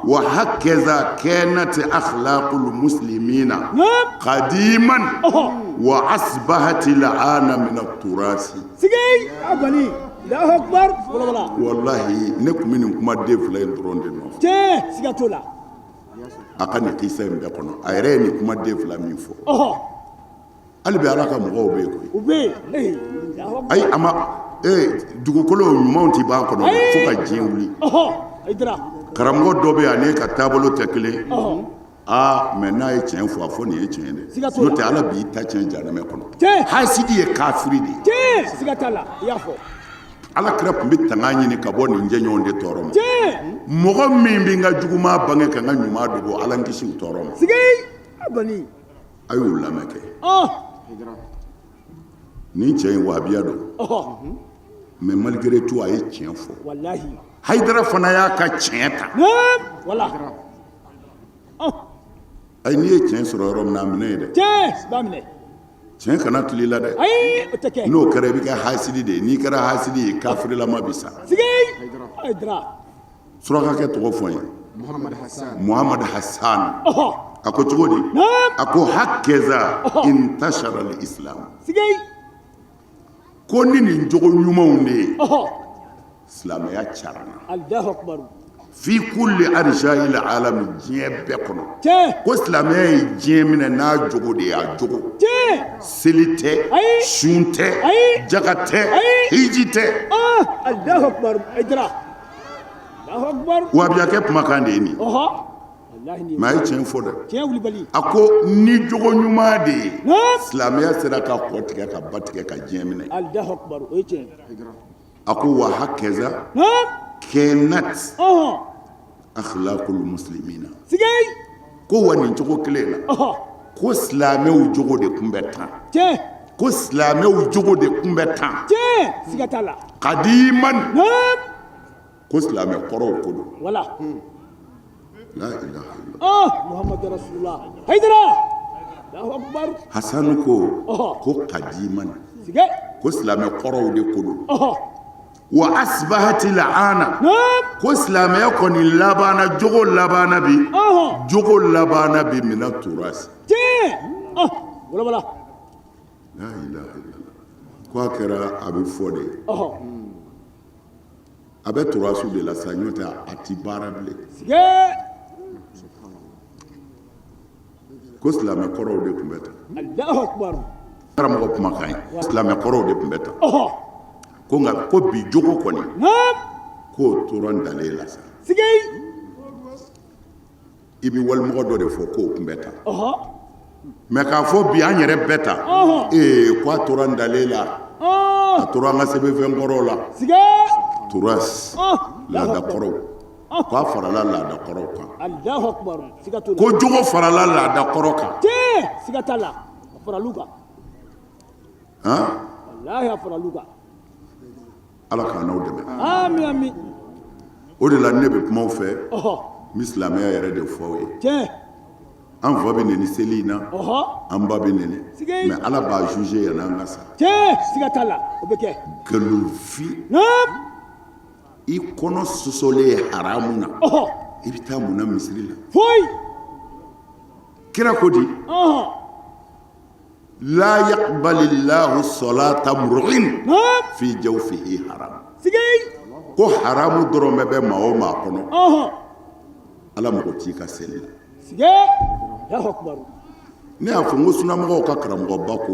wa hakaza kanat akhlaqul muslimina qadiman wa asbahat al-ana min at-turasi. Sigi a kɔni, Allahu akbar, wala wala. Wallahi, ne tun bɛ nin kuma den fila in dɔrɔn de nɔfɛ. Tiɲɛ, siga t'o la. A ka nin kisa in bɛɛ kɔnɔ, a yɛrɛ ye nin kuma den fila min fɔ, hali bi Ala ka mɔgɔw bɛ yen koyi. U bɛ yen. Allahu akbar. Ayi, a ma dugukolo ɲumanw tɛ ban kɔnɔ dɛ, fo ka diɲɛ wuli. Hayidara. Karamɔgɔ dɔ bɛ yan, ne ka taabolo tɛ kelen. Aa, mais n'a ye tiɲɛ fɔ, a fɔ nin ye tiɲɛ dɛ. Siga t'o la. N'o tɛ, Ala b'i ta tiɲɛ jahanamɛ kɔnɔ. Tiɲɛ. Hasidi ye kafiri de ye. Tiɲɛ, siga t'a la, i y'a fɔ. Ala kira tun bɛ tanga ɲini ka bɔ nin jɛɲɔgɔn de tɔɔrɔ ma. Tiɲɛ. Mɔgɔ min bɛ n ka juguman bange ka n ka ɲuman dogo, Ala n kisi u tɔɔrɔ ma. Sigi a kɔni. A y'u lamɛn kɛ. Nin cɛ in wahabiya don, mais malgré tout a ye tiɲɛ fɔ. Walahi. Hayidara fana y'a ka tiɲɛ ta. Naam, wala. Ayi, n'i ye tiɲɛ sɔrɔ yɔrɔ min na, a minɛ yen dɛ. Tiɲɛ, b'a minɛ. Tiɲɛ kana tili la dɛ. Ayi, o tɛ kɛ. N'o kɛra, i bɛ kɛ hasidi de ye. N'i kɛra hasidi ye, kafirilama bɛ sa. Sigi Hayidara. Surakakɛ tɔgɔ fɔ n ye. Muhamad Hassan. A ko cogo di? Naam. A ko hakaza intashara al-islam. Sigi. Ko ni nin jogo ɲumanw de ye, silamɛya carana. Allahu akbar. Fi kulli arja'il alami, diɲɛ bɛɛ kɔnɔ. Tiɲɛ. Ko silamɛya ye diɲɛ minɛ n'a jogo de ye, a jogo. Tiɲɛ. Seli tɛ, Ayi. sun tɛ, Ayi. jaga tɛ, Ayi. hiji tɛ. Allahu akbar, Hayidara. Allahu akbar. Wahabiyakɛ kumakan de ye nin. Walahi nin ye. Mais a ye tiɲɛ fɔ dɛ. Tiɲɛ wulibali. A ko ni jogo ɲuman de ye, Naam. silamɛya sera ka kɔ tigɛ ka ba tigɛ ka diɲɛ minɛ. Allahu akbar, o ye tiɲɛ. A ko wa hakaza Naam. kanat akhlaqul muslimina. Sigi. Ko wa nin cogo kelen na, ko silamɛw jogo de tun bɛ tan. Tiɲɛ. Ko silamɛw jogo de tun bɛ tan. Tiɲɛ, siga t'a la. Kadiman. Naam. Ko silamɛ kɔrɔw ko don. Wala. La ilaha illallah. Muhammadu rasulullah. Hayidara. Allahu akbar. Hasanu ko ko kadiman. Sigi. Ko silamɛ kɔrɔw de ko don. Wa asbahati la'ana. Naam. Ko silamɛya kɔni labanna, jogo labanna bi. Jogo labanna bi mina turasi. Tiɲɛ. Wala wala. La ilaha illallah. Ko a kɛra a bɛ fɔ de. A bɛ turasu de la sa, n'o tɛ a ti baara bilen. Sigi. Ko silamɛ kɔrɔw de tun bɛ tan. Allahu akbar. Karamɔgɔ kumakan ye. Silamɛ kɔrɔw de tun bɛ tan. Ko nka ko bi jogo kɔni. Naam. K'o tora n dalen la sa. Sigi. I bɛ walimɔgɔ dɔ de fɔ k'o tun bɛ tan. Mais k'a fɔ bi an yɛrɛ bɛɛ tan. Ee, k'a tora n dalen la. A tora an ka sɛbɛnfɛn kɔrɔw la. Sigi. Turas. Laada kɔrɔw. K'a farala laada kɔrɔw kan. Allahu akbar. Siga t'o la. Ko jogo farala laada kɔrɔ kan. Tiɲɛ, siga t'a la. A faral'u kan. Han? Walahi, a faral'u kan. Ala k'an n'aw dɛmɛ. Ami ami. O de la ne bɛ kuma aw fɛ. N bɛ silamɛya yɛrɛ de fɔ aw ye. Tiɲɛ. An fa bɛ neni seli in na. An ba bɛ neni. Sigi. Mais Ala b'a juger yanni an ka sa. Tiɲɛ, siga t'a la. O bɛ kɛ. Nkalonfin. Naam. I kɔnɔ sɔsɔlen ye haramu na. I bɛ taa mun na misiri la? Foyi. Kira ko di? La yaqbalillahu salata mru'in fi jawfihi haram. Sigi. Ko haramu dɔrɔn bɛ maa o maa kɔnɔ. Ala mago t'i ka seli la. Sigi. Allahu akbar. Ne y'a fɔ n ko sunamɔgɔw ka karamɔgɔba ko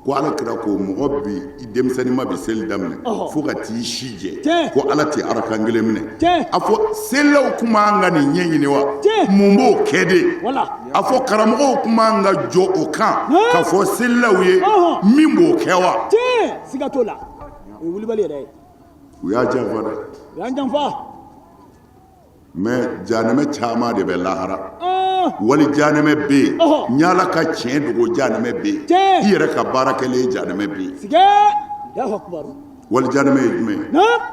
ko Ala kira ko mɔgɔ bi i denmisɛnninma bi seli daminɛ fo ka t'i si jɛ, ko Ala tɛ arakan kelen minɛ. A fɔ selilaw kun man ka nin ɲɛɲini wa? Mun b'o kɛ de? A fɔ karamɔgɔw kun man ka jɔ o kan k'a fɔ selilaw ye min b'o kɛ wa? Tiɲɛ, siga t'o la. O ye wulibali yɛrɛ ye. U y'a janfa dɛ. U y'an janfa. Mais jahanamɛ caman de bɛ lahara. Wali jahanamɛ bɛ yen. N y'Ala ka tiɲɛ dogo, jahanamɛ bɛ yen. I yɛrɛ ka baara kɛlen ye, jahanamɛ bɛ yen. Sigi. Allahu akbar. Walijanɛmɛ ye jumɛn ye?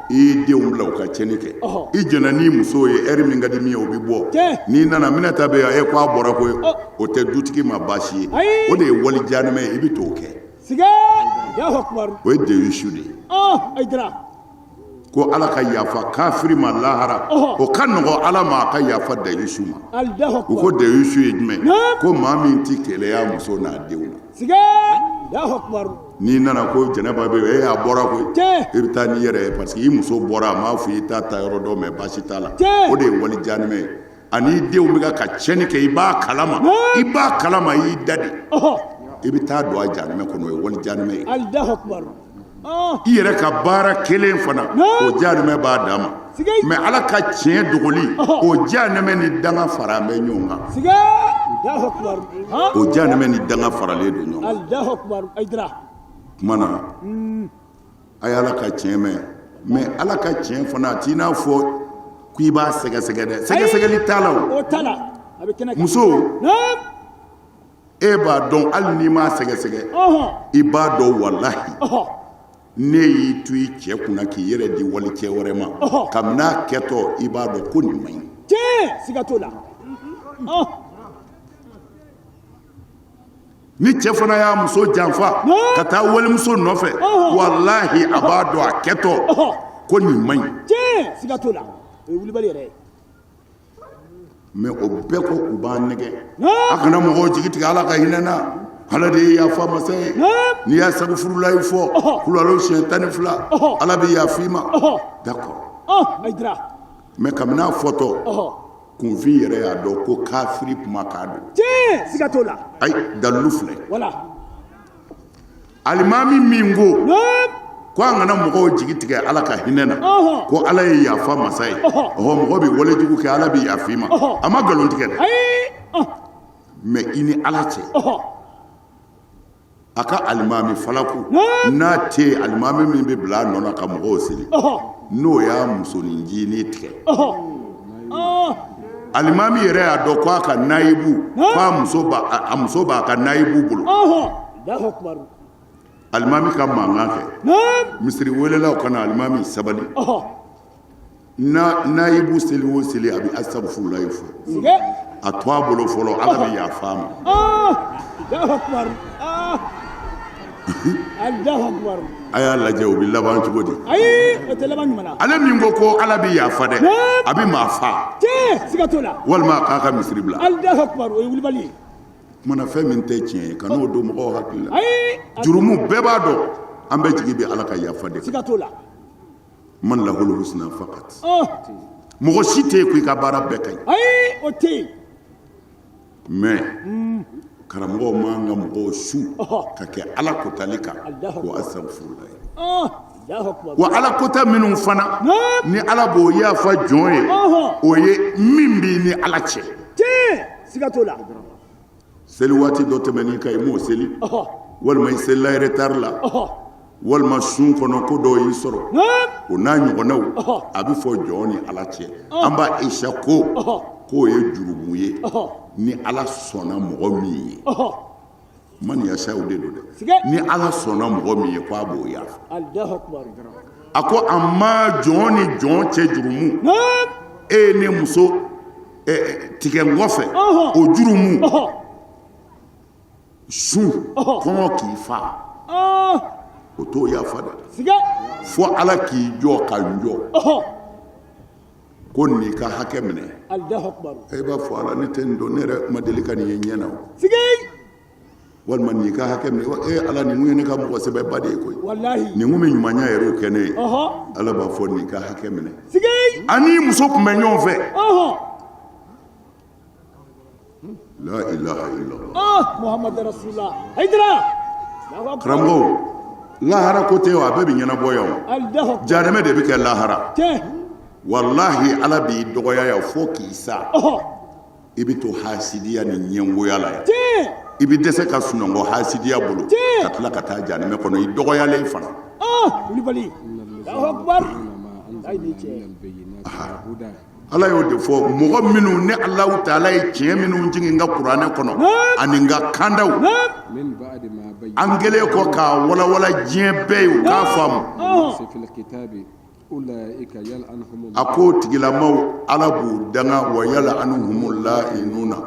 I y'i denw bila u ka tiɲɛni kɛ, i jɛnna n'i muso ye, ɛri min ka di min ye o bɛ bɔ. N'i nana Minata bɛ yan, e ko a bɔra koyi, o tɛ dutigi ma baasi ye. O de ye walijanɛmɛ ye, i bɛ t'o kɛ. O ye deyusu de ye. Ko Ala ka yafa kafiri ma lahara, o ka nɔgɔ Ala ma a ka yafa deyusu ma. U ko deyusu ye jumɛn? Ko maa min tɛ keleya muso n'a denw na. N'i nana ko Jɛnɛba bɛ yen, e a bɔra koyi, i bɛ taa n'i yɛrɛ ye parce que i muso bɔra, a m'a fɔ i t'a ta yɔrɔ dɔn, mais baasi t'a la. O de ye walijanɛmɛ ye. Ani denw bɛ ka tiɲɛni kɛ, i b'a kalama, i b'a kalama, i y'i da de, i bɛ taa don a janɛmɛ kɔnɔ, o ye walijanɛmɛ ye. I yɛrɛ ka baara kelen fana, o janɛmɛ b'a dan ma. Mais Ala ka tiɲɛ dogoli, o janɛmɛ ni danga fara bɛ ɲɔgɔn kan. O janɛmɛ ni danga faralen don ɲɔgɔn kan. Tuma na a ye Ala ka tiɲɛ mɛn, mais Ala ka tiɲɛ fana a t'i n'a fɔ k'i b'a sɛgɛsɛgɛ dɛ, sɛgɛsɛgɛli t'a la. O muso, e b'a dɔn, hali n'i m'a sɛgɛsɛgɛ, i b'a dɔn walahi ne y'i to i cɛ kunna k'i yɛrɛ di wali cɛ wɛrɛ ma, kabini a kɛtɔ i b'a dɔn ko nin man ɲi. Tiɲɛ, siga t'o la. Ni cɛ fana y'a muso janfa ka taa walimuso nɔfɛ, walahi a b'a dɔn a kɛtɔ ko nin man ɲi. Tiɲɛ, siga t'o la, o ye wulibali yɛrɛ ye. Mais o bɛɛ ko u b'an nɛgɛ, a kana mɔgɔw jigi tigɛ, Ala ka hinɛ na, Ala de ye yafa masa ye. N'i y'a sagafurulayi fɔ kulalo siɲɛ 12, Ala bɛ yafa i ma. D'accord, mais kabini a fɔtɔ, kunfin yɛrɛ y'a dɔn ko kafiri kuma k'a don. Tiɲɛ, siga t'o la. Ayi, dalilu filɛ. Alimami min ko ko an kana mɔgɔw jigi tigɛ Ala ka hinɛ na, ko Ala ye yafa masa ye, ɔhɔ, mɔgɔ bɛ walejugu kɛ, Ala bɛ yafa i ma, a ma nkalon tigɛ dɛ, mais i ni Ala cɛ, a ka alimami falaku n'a tɛ yen, alimami min bɛ bila a nɔ na ka mɔgɔw seli, n'o y'a musonin ncinin tigɛ, alimami yɛrɛ y'a dɔn ko a ka nayibu, ko a muso b'a ka nayibu bolo. Alimami ka mankan kɛ, misiri welelaw ka na, alimami sabali, nayibu seli o seli a bɛ asafurulayi fɔ, a to a bolo fɔlɔ, Ala bɛ yafa a ma. A y'a lajɛ o bɛ laban cogo di? Ale min ko ko Ala bɛ yafa dɛ, a bɛ maa fa walima a k'a ka misiri bila. Kumana fɛn min tɛ tiɲɛ ye, ka n'o don mɔgɔw hakili la. Jurumu bɛɛ b'a dɔn, an bɛɛ jigi bɛ Ala ka yafa de kan. Man lahul husna fakat. Mɔgɔ si tɛ yen ko i ka baara bɛɛ ka ɲi. O tɛ yen. Mais karamɔgɔw man ka mɔgɔw su ka kɛ Ala kotali kan ko asafurulayi. Wa Ala kota minnu fana ni Ala b'o yafa jɔn ye, o ye min b'i ni Ala cɛ. Siga t'o la. Seli waati dɔ tɛmɛn'i kan, i m'o seli, walima i selila retard la, walima sun kɔnɔ ko dɔw y'i sɔrɔ, o n'a ɲɔgɔnnaw, a bɛ fɔ jɔn ni Ala cɛ. An b'a Ayisa ko k'o ye jurumu ye ni Ala sɔnna mɔgɔ min ye. Man yasa'u de don dɛ. Ni Ala sɔnna mɔgɔ min ye ko a b'o yafa. A ko a ma jɔn ni jɔn cɛ jurumu, e ne muso tigɛ n kɔfɛ, o jurumu sun kɔngɔ k'i fa, o t'o yafa dɛ. Fo Ala k'i jɔ ka n jɔ ko n'i ka hakɛ minɛ. E b'a fɔ Ala, ne tɛ nin dɔn, ne yɛrɛ ma deli ka nin ye ɲɛ na o. Walima n'i ka hakɛ minɛ, e Ala, nin kun ye ne ka mɔgɔ sɛbɛba de ye koyi, nin kun bɛ ɲumanya yɛrɛ kɛ ne ye. Ala b'a fɔ n'i ka hakɛ minɛ. Ani muso tun bɛ ɲɔgɔn fɛ. La ilaha illallah Muhammad rasulullah. Hayidara. Karamɔgɔw, lahara ko tɛ o, a bɛɛ bɛ ɲɛnabɔ yan o. Jahanamɛ de bɛ kɛ lahara. Walahi Ala b'i dɔgɔya yan fo k'i sa. I bɛ to hasidiya ni ɲɛngoya la yan. I bɛ dɛsɛ ka sunɔgɔ hasidiya bolo, ka tila ka taa jahanamɛ kɔnɔ i dɔgɔyalen fana. Wulibali. Allahu akbar. Ala y'o de fɔ mɔgɔ minnu ni Alahu taala ye tiɲɛ minnu jigin n ka kuranɛ kɔnɔ ani n ka kandaw, an kɛlen kɔ k'a walawala diɲɛ bɛɛ ye u k'a faamu. A ko tigilamaw Ala b'u danga wa yal'anuhumu la'inuna,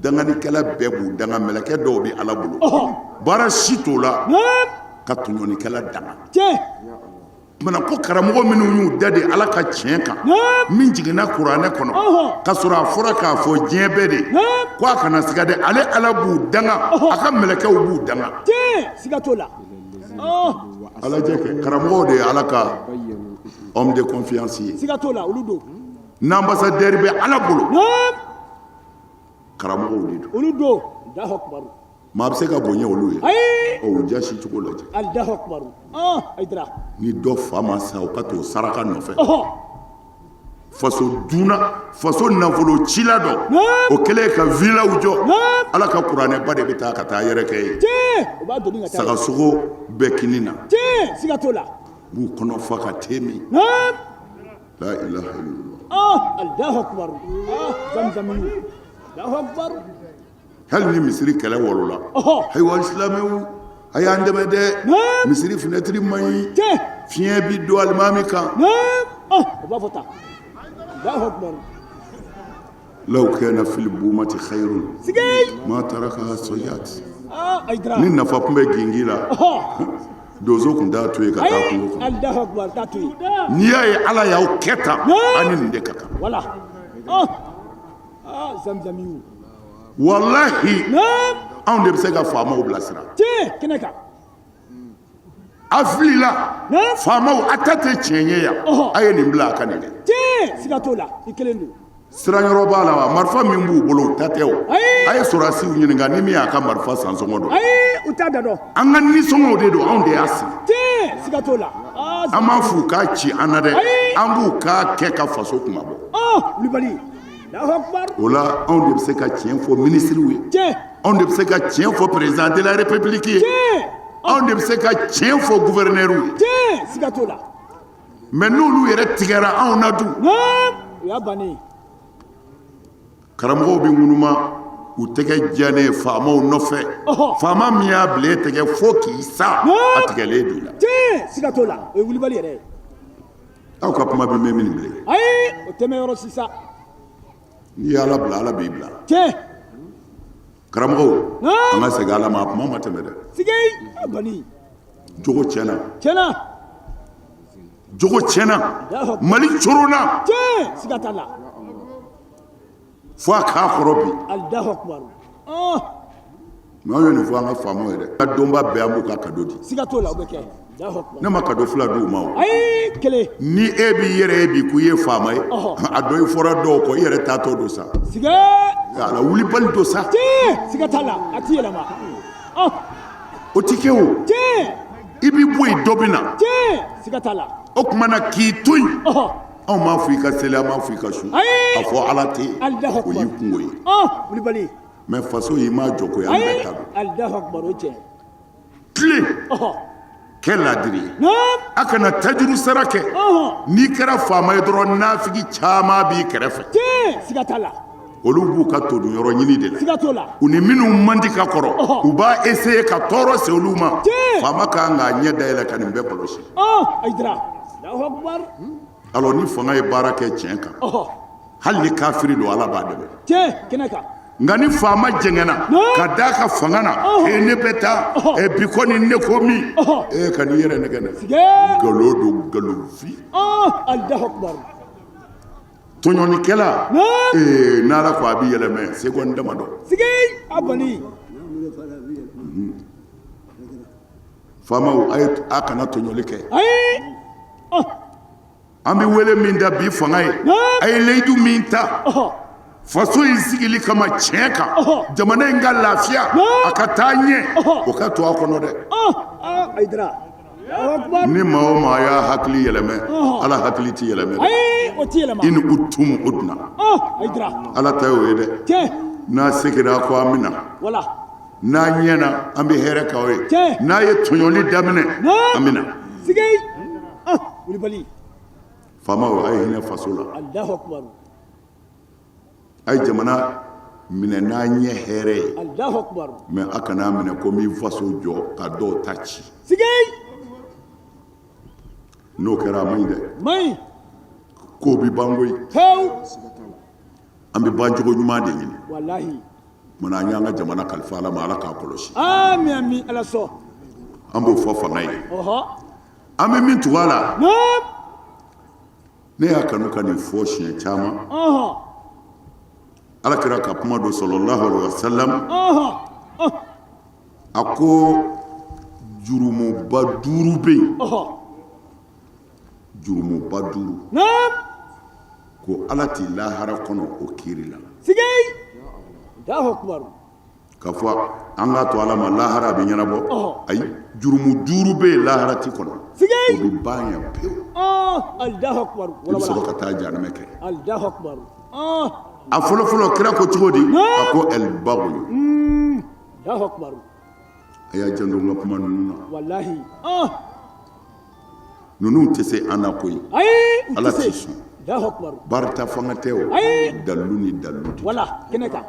danganikɛla bɛɛ b'u danga, mɛlɛkɛ dɔw bɛ Ala bolo baara si t'o la ka tɔɲɔnikɛla danga. Kumana ko karamɔgɔ minnu y'u da de Ala ka tiɲɛ kan min jiginna kuranɛ kɔnɔ ka sɔrɔ a fɔra k'a fɔ diɲɛ bɛɛ de ko a kana siga dɛ, ale Ala b'u danga, a ka mɛlɛkɛw b'u danga. Siga t'o la. Alajɛ kɛ karamɔgɔw de ye Ala ka homme de confiance ye. Siga t'o la, olu don. N'ambassadeur bɛ Ala bolo, karamɔgɔw de don. Olu don. Allahu akbar. Maa bɛ se ka bonya olu ye. Ayi. Ɔ, u jasi cogo lajɛ. Allahu akbar. Ayidara. Ni dɔ fa ma sa, u ka t'o saraka nɔfɛ. Faso dunna, faso nafolo cila dɔ, o kɛlen ka villaw jɔ, Ala ka kuranɛba de bɛ taa ka taa yɛrɛ kɛ yen. Tiɲɛ. O b'a doni ka taa. Sagasogo bɛɛ kini na. Tiɲɛ. Siga t'o la. U b'u kɔnɔ fa ka te min. La ilaha illallah. Allahu akbar. Zamzamiyu. Allahu akbar. Hali ni misiri kɛlɛ wolola, ayiwa silamɛw a y'an dɛmɛ dɛ, misiri finɛtiri man ɲi, fiɲɛ bi don alimami kan. O b'a fɔ tan. Allahu akbar. Law kana fil bumati khayrun ma tarakaha sayyat. Ni nafa tun bɛ gingi la, donso tun t'a to yen ka taa kungo kɔnɔ. Allahu akbar, t'a to yen. N'i y'a ye Ala y'aw kɛ tan, an ni nin de ka kan. Voilà. Zamzamiyu. Walahi, anw de bɛ se ka faamaw bilasira. Tiɲɛ, kɛnɛ kan. A filila faamaw, a ta tɛ tiɲɛ ye yan, a ye nin bila a ka nin kɛ. Tiɲɛ, siga t'o la, i kelen don. Siranyɔrɔ b'a la wa, marifa min b'u bolo u ta tɛ o. A ye sɔrɔdasiw ɲininka ni min y'a ka marifa san sɔngɔ dɔn. Ayi, u t'a da dɔn. An ka nisɔngɔw de don, anw de y'a sigi. Tiɲɛ, siga t'o la. An m'a f'u k'a ci an na dɛ, an b'u k'a kɛ ka faso kunmabɔ. Wulibali. O la anw de bɛ se ka tiɲɛ fɔ minisiriw ye, anw de bɛ se ka tiɲɛ fɔ président de la république ye, anw de bɛ se ka tiɲɛ fɔ gouverneur ye. Siga t'o la. Mais n'olu yɛrɛ tigɛra anw na dun, o y'a bannen ye. Karamɔgɔw bɛ ŋunuma u tɛgɛ jɛlen faamaw nɔfɛ, faama min y'a bila e tɛgɛ fo k'i sa, a tigɛlen don i la. Siga t'o la, o ye wulibali yɛrɛ ye. Aw ka kuma bɛ mɛn min bilen. Ayi, o tɛ mɛn yɔrɔ si sa. N'i ye Ala bila, Ala b'i bila. Tiɲɛ. Karamɔgɔw, an ka segin Ala ma, a kuma ma tɛmɛ dɛ. Sigi, a bani. Jogo tiɲɛna. Tiɲɛna. Jogo tiɲɛna. Mali coronna. Tiɲɛ, siga t'a la. Fo a k'a kɔrɔ bi. Allahu akbar. Mais anw ye nin fɔ an ka faamaw ye dɛ. Ka donba bɛɛ an b'u ka cadeau di. Siga t'o la, o bɛ kɛ. Ne ma cadeau fila d'u ma o. Ayi, kelen. Ni e b'i yɛrɛ ye bi k'i ye faama ye, a dɔ i fɔra dɔw kɔ, i yɛrɛ taatɔ don sa. Siga. Ala wulibali don sa. Tiɲɛ, siga t'a la, a ti yɛlɛma. O ti kɛ o. Tiɲɛ. I b'i bɔ yen, dɔ bɛ na. Tiɲɛ, siga t'a la. O tuma na k'i to yen. Anw m'a fɔ i ka seli, an m'a fɔ i ka sun. A fɔ Ala tɛ yen. O y'i kungo ye. Wulibali. Mais faso i m'a jɔ ko ye, an bɛɛ ta don. Allahu akbar, o tiɲɛ. Tilen. Kɛ ladiri ye. A kana tajuru sara kɛ. N'i kɛra faama ye dɔrɔn, nafigi caman b'i kɛrɛfɛ. Tiɲɛ, siga t'a la. Olu b'u ka todun yɔrɔ ɲini de la. Siga t'o la. U ni minnu man di ka kɔrɔ, u b'a essayer ka tɔɔrɔ se olu ma. Faama ka kan k'a ɲɛ dayɛlɛ ka nin bɛɛ kɔlɔsi. Ayidara. Allahu akbar. Alors ni fanga ye baara kɛ tiɲɛ kan, hali ni kafiri don, Ala b'a dɛmɛ. Tiɲɛ, kɛnɛ kan. Nka ni faama jɛngɛnna ka d'a ka fanga na, e ne bɛ taa e bi kɔni ne ko min, e ka n'i yɛrɛ nɛgɛ dɛ. Nkalon don, nkalonfin. Allahu akbar. Tɔɲɔnikɛla, ee n'Ala ko a b'i yɛlɛmɛ seconde damadɔ. Sigi, a bani. Faamaw, a ye a kana tɔɲɔli kɛ. Ayi. An bɛ wele min da bi fanga ye, a ye layidu min ta faso in sigili kama tiɲɛ kan, jamana in ka lafiya, a ka taa ɲɛ, o ka to a kɔnɔ dɛ. Ayidara. Ni maa o maa y'a hakili yɛlɛmɛ, Ala hakili ti yɛlɛmɛ dɛ. Ayi, o ti yɛlɛma. In utum udna. Ayidara. Ala ta y'o ye dɛ. N'a seginna ko an bɛ na. Voilà. N'a ɲɛna, an bɛ hɛrɛ k'aw ye. N'a ye tɔɲɔli daminɛ, an bɛ na. Sigi. Wulibali. Faamaw, a ye hinɛ faso la. Allahu akbar. A ye jamana minɛ n'a ɲɛ hɛrɛ ye. Allahu akbar. Mais a kana minɛ ko n b'i faso jɔ ka dɔw ta ci. Sigi. N'o kɛra, a man ɲi dɛ. Man ɲi. Kow bɛ ban koyi. Pewu. An bɛ bancogo ɲuman de ɲini. Walahi. Mana an y'an ka jamana kalifa Ala ma, Ala k'a kɔlɔsi. Ami ami, Ala sɔn. An b'o fɔ fanga ye. Ɔhɔ. An bɛ min tugu a la, Naam. ne y'a kanu ka nin fɔ siɲɛ caman. Ɔhɔ. Ala kira ka kuma don, sallallahu alaihi wasallam. Ɔhɔ. A ko jurumuba duuru bɛ yen. Ɔhɔ. Jurumuba duuru. Naam. Ko Ala t'i lahara kɔnɔ o kiiri la. Sigi. Allahu akbar. K'a fɔ an k'a to Ala ma, lahara a bɛ ɲɛnabɔ. Ɔhɔ. Ayi, jurumu duuru bɛ yen, lahara ti kɔnɔ. Sigi. O bɛ ban yan pewu. Ɔh, Allahu akbar. I bɛ sɔrɔ ka taa jahanamɛ kɛ. Allahu akbar. Ɔh. A fɔlɔfɔlɔ, kira ko cogo di? A ko el-baghyu. Allahu akbar. A y'a janto n ka kuma ninnu na. Walahi. Ɔh. Ninnu tɛ se an na koyi. Ayi, u Ala tɛ se. t'i sɔn. Allahu akbar. Barita fanga tɛ o. Ayi. Dalilu ni dalilu tɛ. Wala kɛnɛ kan.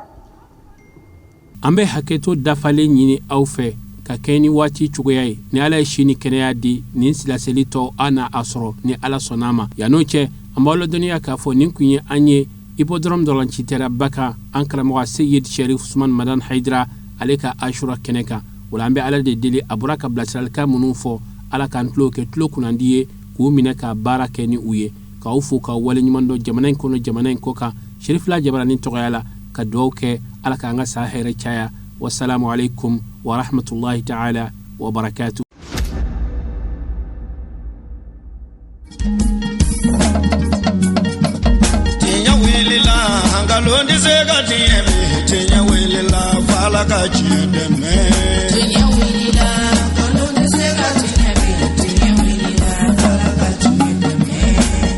An bɛ hakɛto dafalen ɲini aw fɛ ka kɛ ni waati cogoya ye. Ni Ala ye si ni kɛnɛya di, nin silaseli tɔ an na a sɔrɔ ni Ala sɔnna a ma. Yann'o cɛ, an b'aw ladɔnniya k'a fɔ nin kun ye an ye Hippodrome dɔlancitɛraba kan, an karamɔgɔ Seyid Sherif Usman Madan Hayidara, ale ka Ashura kɛnɛ kan. Wala an bɛ Ala de deli, a bɔra ka bilasiralikan minnu fɔ, Ala k'an tulo kɛ tulo kunnandi ye k'u minɛ ka baara kɛ ni u ye. K'aw fo k'aw waleɲuman dɔn, jamana in kɔnɔ, jamana in kɔ kan, Sherifila Jabarani tɔgɔya la, ka dugawu kɛ, Ala k'an ka san hɛrɛ caya. Wasalamu alaikum wa rahmatullahi ta'ala wa barakatuh. Tiɲɛ wulila, nkalon tɛ se ka tiɲɛ bi. Tiɲɛ wulila, f'Ala ka tiɲɛ dɛmɛ. Tiɲɛ wulila, nkalon tɛ se ka tiɲɛ bi. Tiɲɛ wulila, Ala ka tiɲɛ dɛmɛ.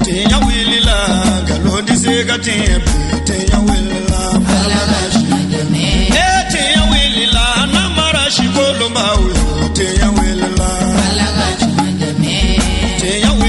Tiɲɛ wulila, nkalon tɛ se ka tiɲɛ bi. Tiɲɛ wulila, Ala ka tiɲɛ dɛmɛ. E tiɲɛ wulila, namara sikolonbaw yo. Tiɲɛ wulila, Ala ka tiɲɛ dɛmɛ. Tiɲɛ.